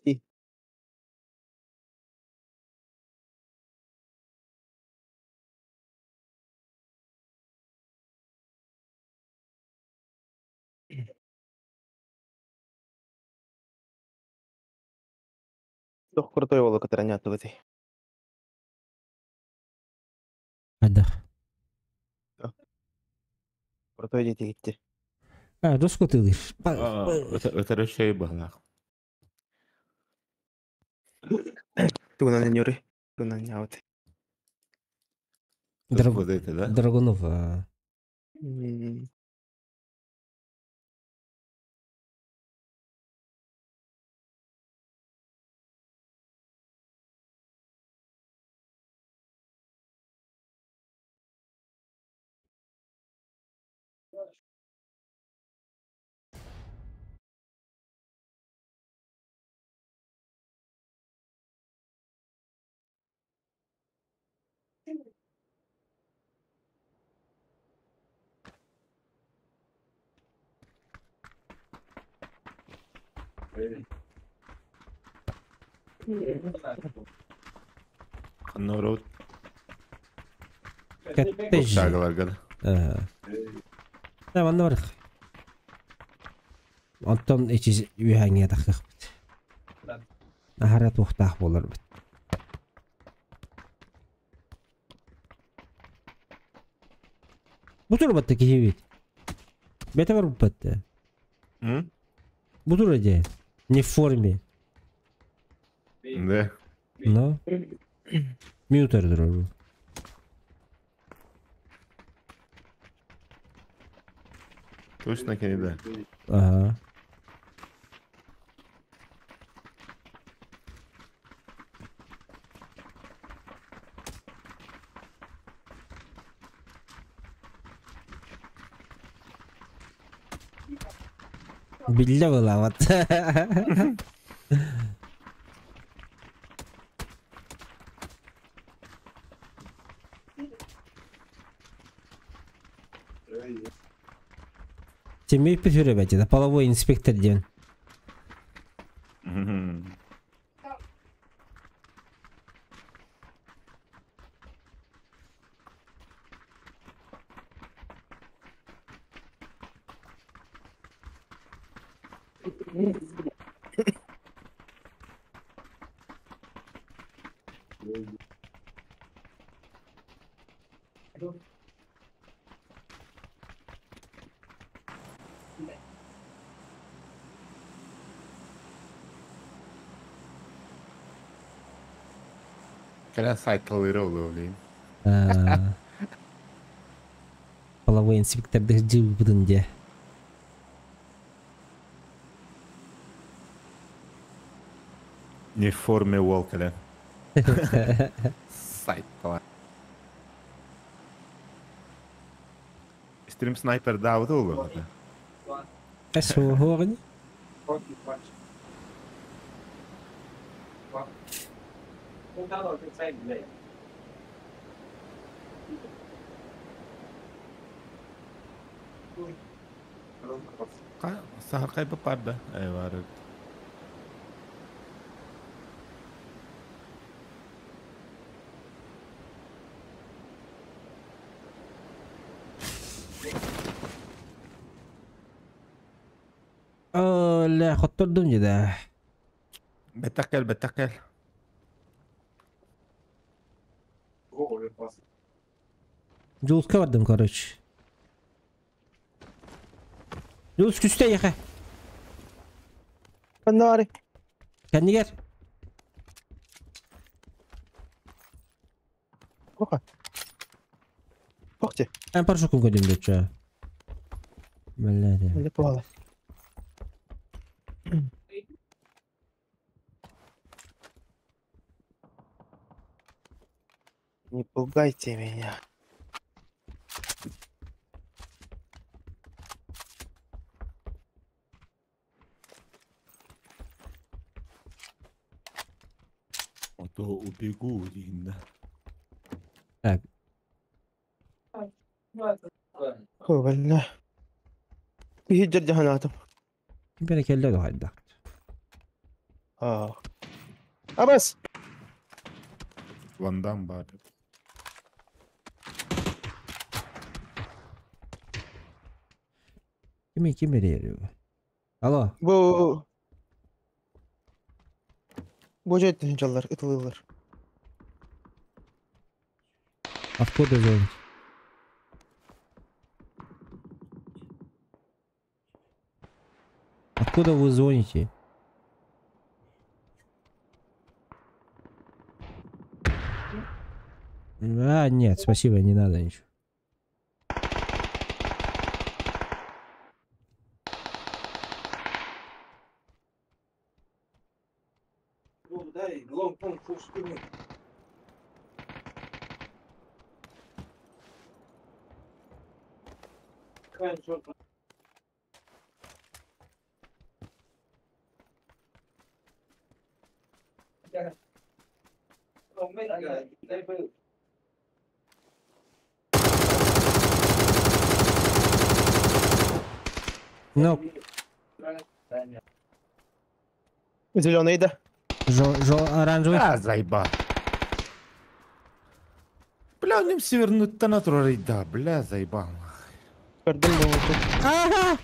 И. Тух крутой уолу кытары нятывыты. Хайдах. Крутой дети гитти. А, доску ты лишь. А, это решай балах. Тугунан нюры. Тугунан нявыты. Вот это, да? Драгунов. А. М. Народ. Коттедж. Шагаларгада. Да, манна бар. Онтон ичи үһәңе тахыхпыт. Ахара туохтаах буоларбыт. Бутур батта киһи бит. Бете бар батта. М? Бутур де. Не в форме. Да. Но. Мютер дурар. Точно кенеде. Ага. Билле была вот. Семей пүтүрөбөт это половой инспектор диэн. Кэлэн сайталыыра олуо блин. Половой инспектор дыждыбытын де. Не в форме уол кэлэн. Сайтала. Стрим снайпер даабыт олуо. Эс хоҕын? Сахаркай бапарда. Ай бар. Ля, хоттордум дьэ. Беттакел, беттакел. Жулуска бардым, короче. Жулус күстэ яха. Паннари. Кэннигэр. Оха. Охте. Эн парашюткун көдүм дечче. Бля. Не пала. Не пугайте меня. А то убегу, Линда. Так. Ой, бля. Киһи дьаһанаатым. Ким кэллэ да А. Абас! Вандам бар. Кими ким берер? Алло. Бу Бу жеттин жаллар, ытылылар. Откуда звонить? Откуда вы звоните? А, нет, спасибо, не надо ничего. Ну. Зеленый, да? Жо, жо, оранжевый. А, заеба. Бля, у него севернуть-то на да, бля, заебал. Ага!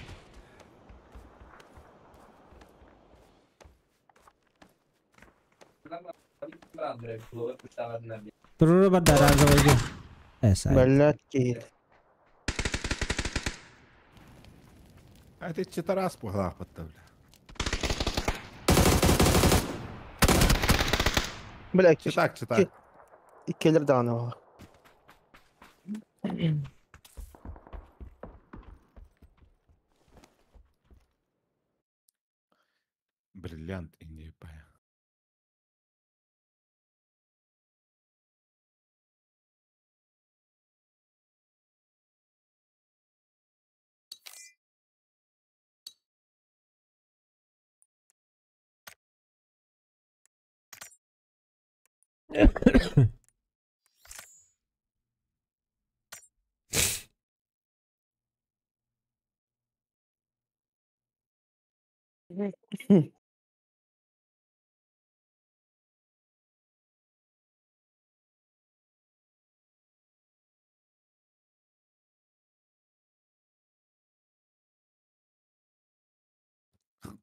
Туруру барда оранжевый. Эсай. Блядь, кейт. А ты че раз пугла-то, бля. Бля, Читак, читак. Келлер даҕаны Бриллиант и не пая.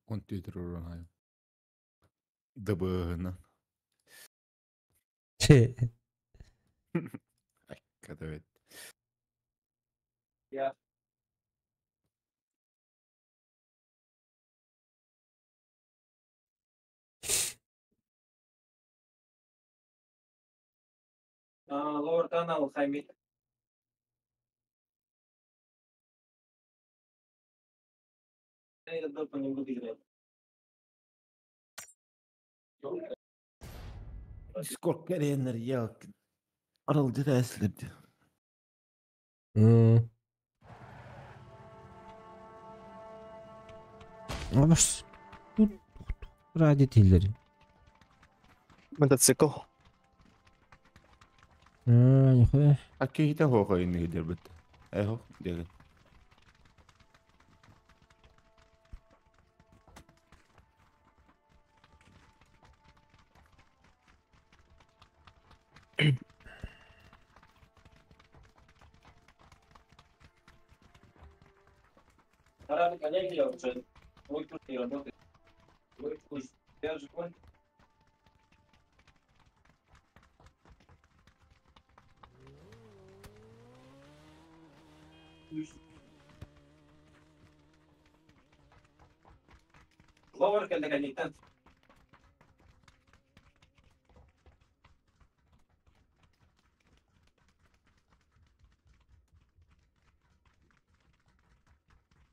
Компьютер урагаю. ДБН. Ай, когда Lower tunnel, Jaime. Я этот не буду играть. Сколько энергии Аралдыра эслепти. Абаш. Тут ради тиллери. Мотоцикл. А, нихуя. А кейте хохо инни дербет. Эхо, деге. Пора коллеги, я уже мой курс не работает. Мой курс. Я же понял. Lower кэллэкэнниттэн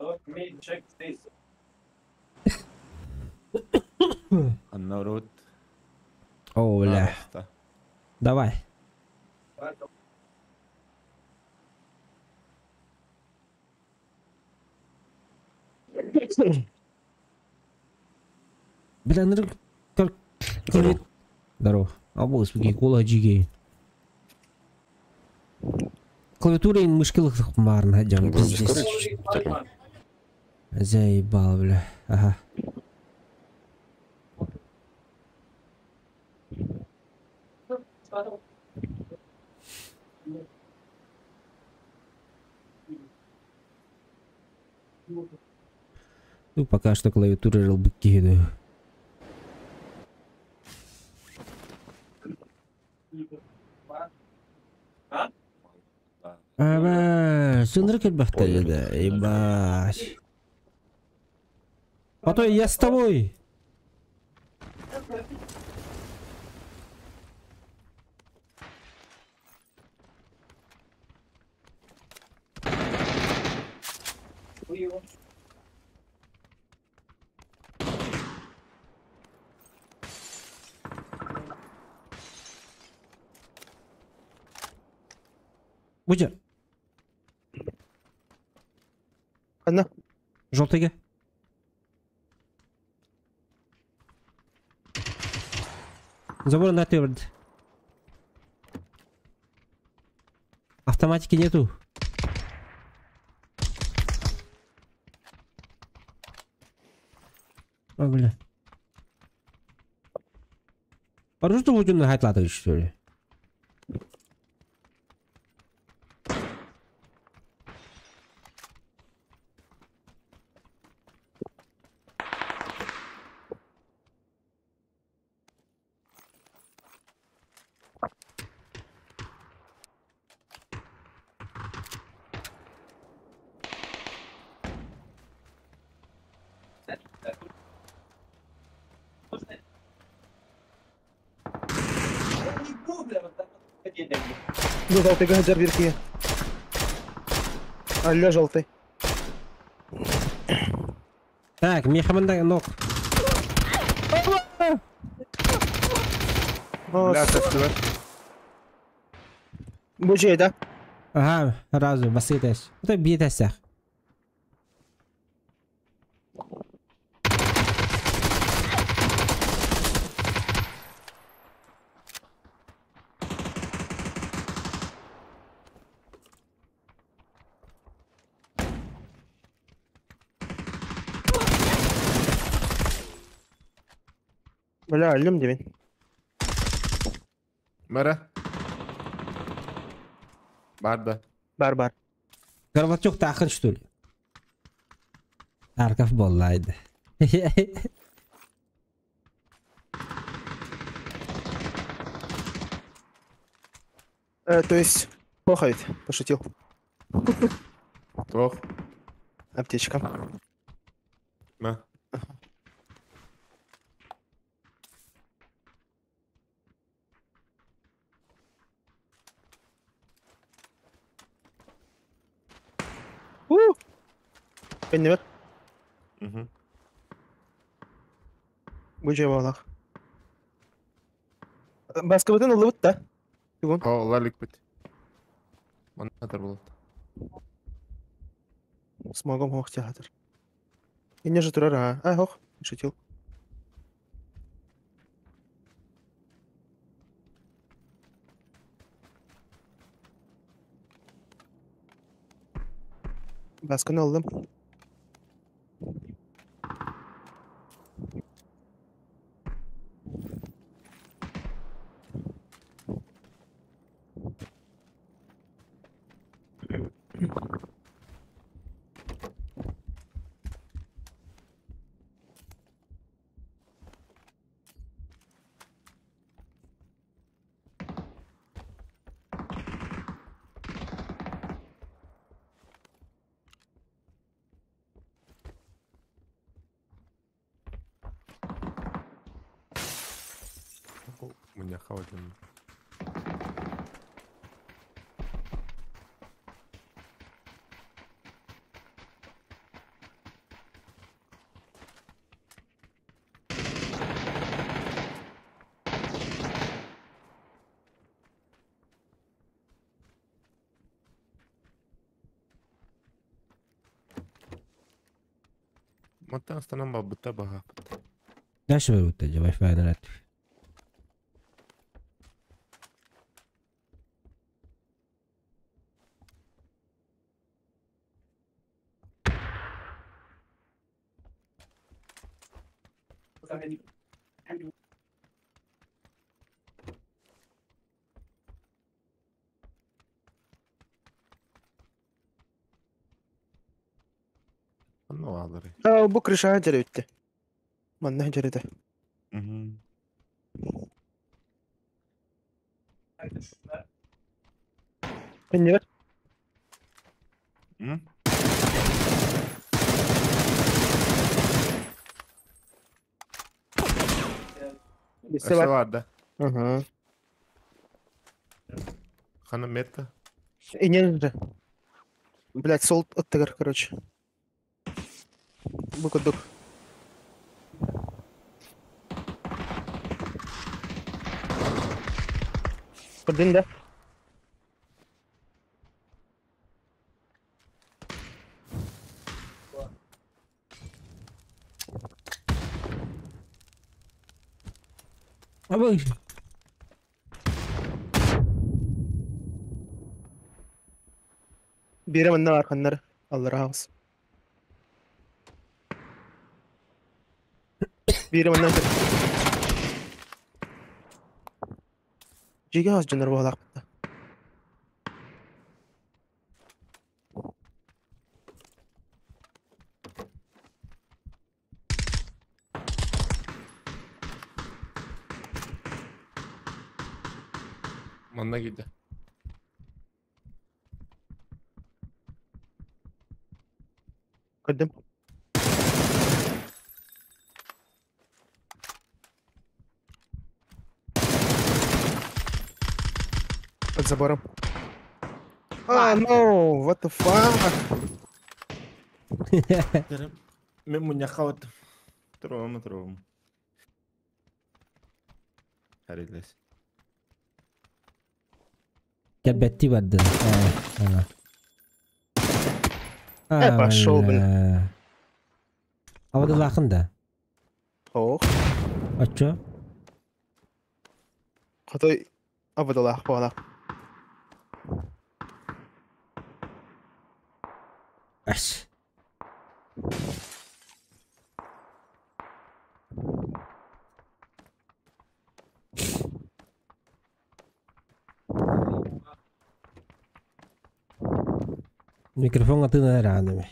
Let me check this. Народ. О, бля. Давай. Бля, ну как... Здорово. Здорово. А господи, кола джигей. Клавиатура и мышки марно, идем. Пиздец. Заебал, бля. Ага. Ну, пока что клавиатура релбыки. Ага, сынрык да, ебать. А то я с тобой. Буча. Ханна? Желтыйга. Забор на тверд. Автоматики нету. О, бля. Оружие будем на хайтлаты, что ли? Ну, желтый гаджер верхи. Алло, желтый. Так, мехаманда ног. Бля, тестивер. Бужей, да? Ага, разу, басытас. Это битасах. Бля, аллем дебин. Мара. Барда. Бар бар. Горбачок тахыр, что ли? Тарков боллайды. То есть, плохо ведь, пошутил. Плохо. Аптечка. На. Кэннибэр. Угу. Бу дьиэ буоллах. Баскабытын ыллыбыт да. Бүгүн. О, лаликпит. Манатар болот. Смогом хох театр. Инне же турар, а. А, хох, шутил. Басканы алдым. Меня хавать. Мантан станам бабыта бага. Дальше вы вот эти Wi-Fi наряд. Ну, алары. А, бу крыша деревитте. Манна деревде. Угу. Кэннибэр. М? Бисте бар. Ладно. Ага. Хана метка. Инне же. Блять, сол оттыгар, короче. Бу курдук. Көрдүн да? Абы. Биирэ манна баар ханнары. Аллара хаус. Биирэ манна Дьигэ хас дьоннор буолаахпыт да. Манна киирдэ. Көрдүм. Под забором. А, no, what the fuck? Мен мунньахха бардым. Туруом, туруом. Харилес. Кэлбэттии бардын. Э, пошел, блин. Абадылаахын да? Ох. Оччо? Хотой абадалаах буолаах. Ас. Микрофон атына эрэ эмэ.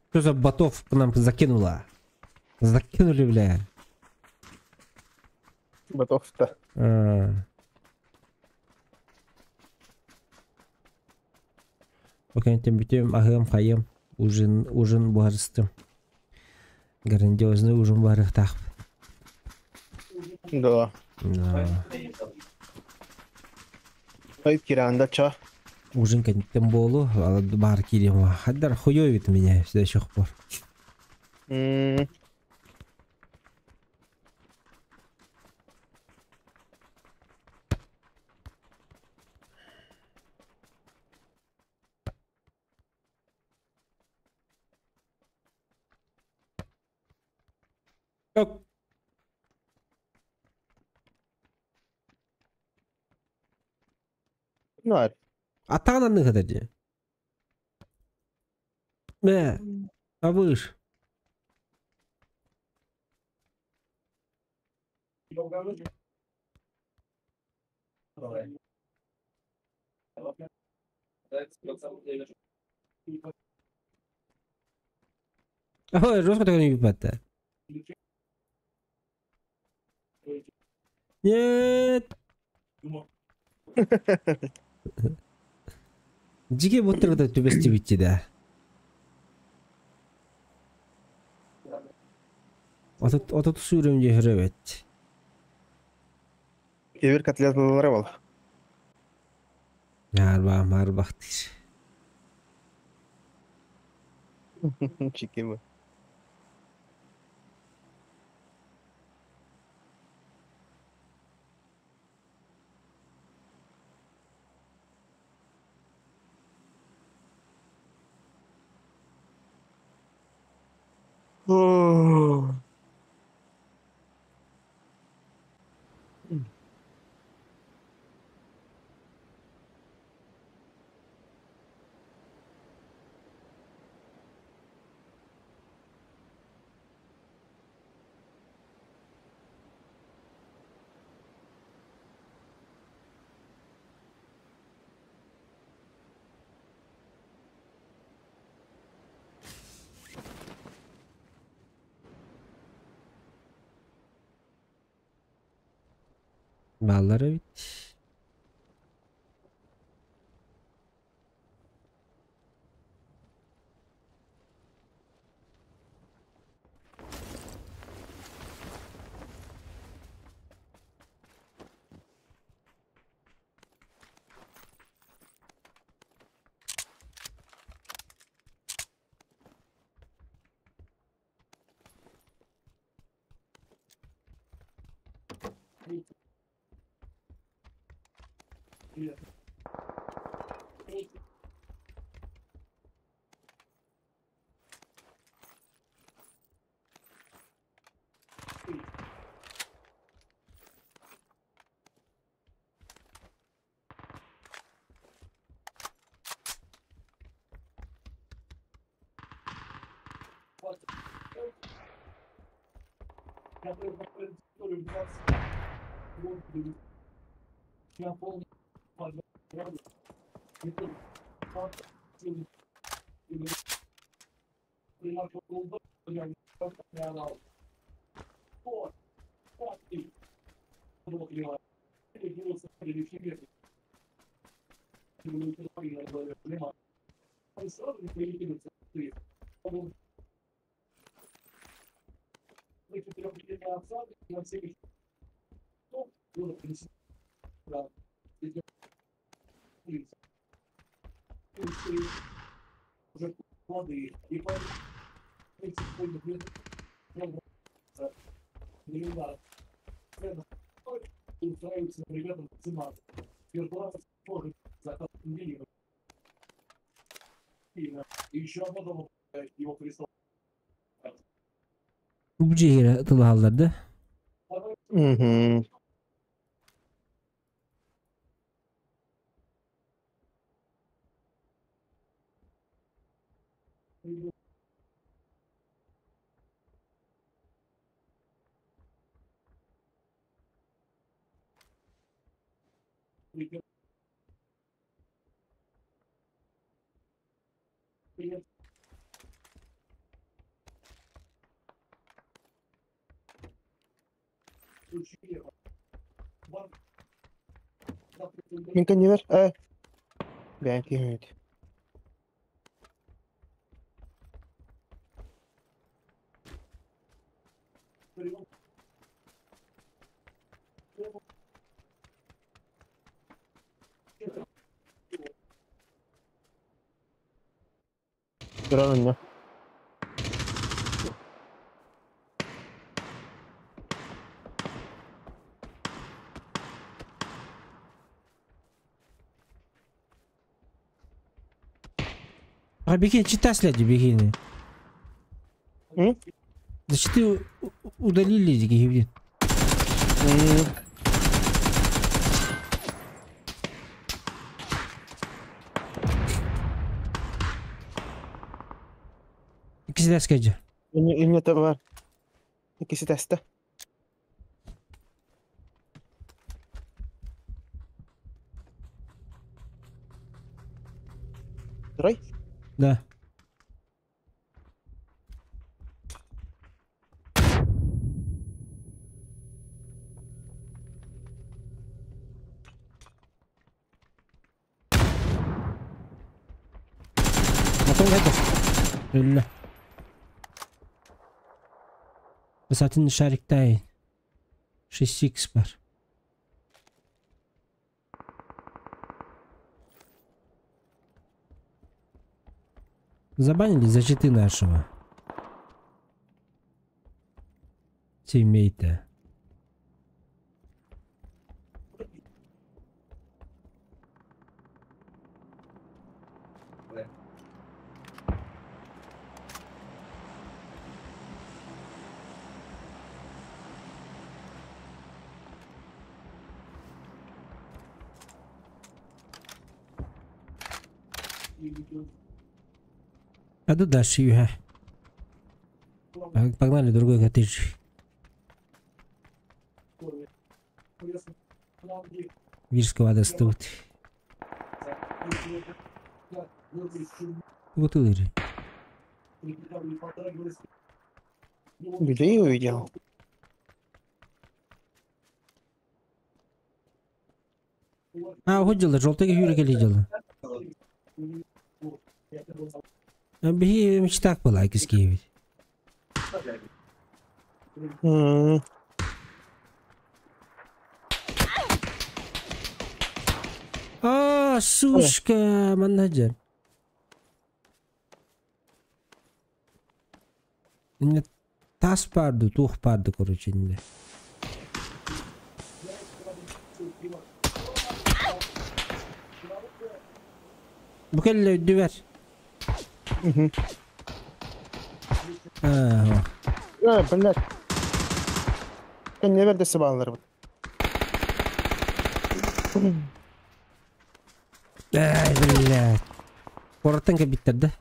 Что за ботов к нам закинула? Закинули, бля. Ботов-то. Окей, тем бүтем, ахым, хайым, ужин, ужин буһарыстым. Грандиозный ужин буһарыахтаах. Да. Да. Ой, Киранда, чё? Ужин кэнниттэн буолу, баар киириэм. Хаддар хуёвит меня до сих пор. Ну, Аттаҕын анны хатар дии. Мэ, абыш. Ой, жестко такой не выпадает. Нет. Дьиге буттар да түбэстибитти да. Отут отут сүүрүм дьиһэрэ Кебир котлеталары бол. Арба марбахтыр. Чикими. Баллар эбит. Bu cehire тылаалларды. Мгм. Мин кэннибэр, э. Бэйэм киһим Туран онно. А бикини чита следи бикини. М? Значит, ты удалили гибрид. Иккисидәскә же. Инне бар. Иккиси тэстэ. Трой? Да. Потом это. Өллө. Высотын шариктай. 6х бар. Забанили за читы нашего. Тиммейта. Пойду дальше, Юга. Погнали другой коттедж. Вирского достают. Вот и Людей увидел. А, вот дело, желтый юрик или дело. Биһи мечтак была кискиевит. А, сушка, менеджер. Не тас парду, тух парду, короче, не. Букелле дверь. Угу. А, Э, блядь. Не верде сыбалар. Ай, блядь. Коротенько биттер, да?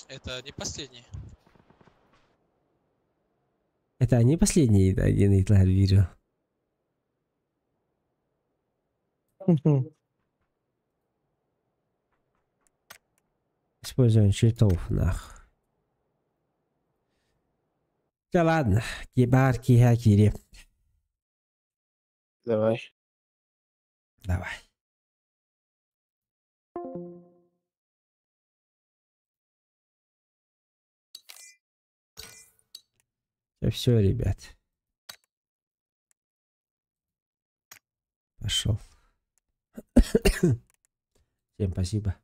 Это не последний. Это они последние, один Итлар видео. Использование читов, нах. Да ладно, кибар, киха, кири. Давай. Давай. Все, ребят. Пошел. Всем спасибо.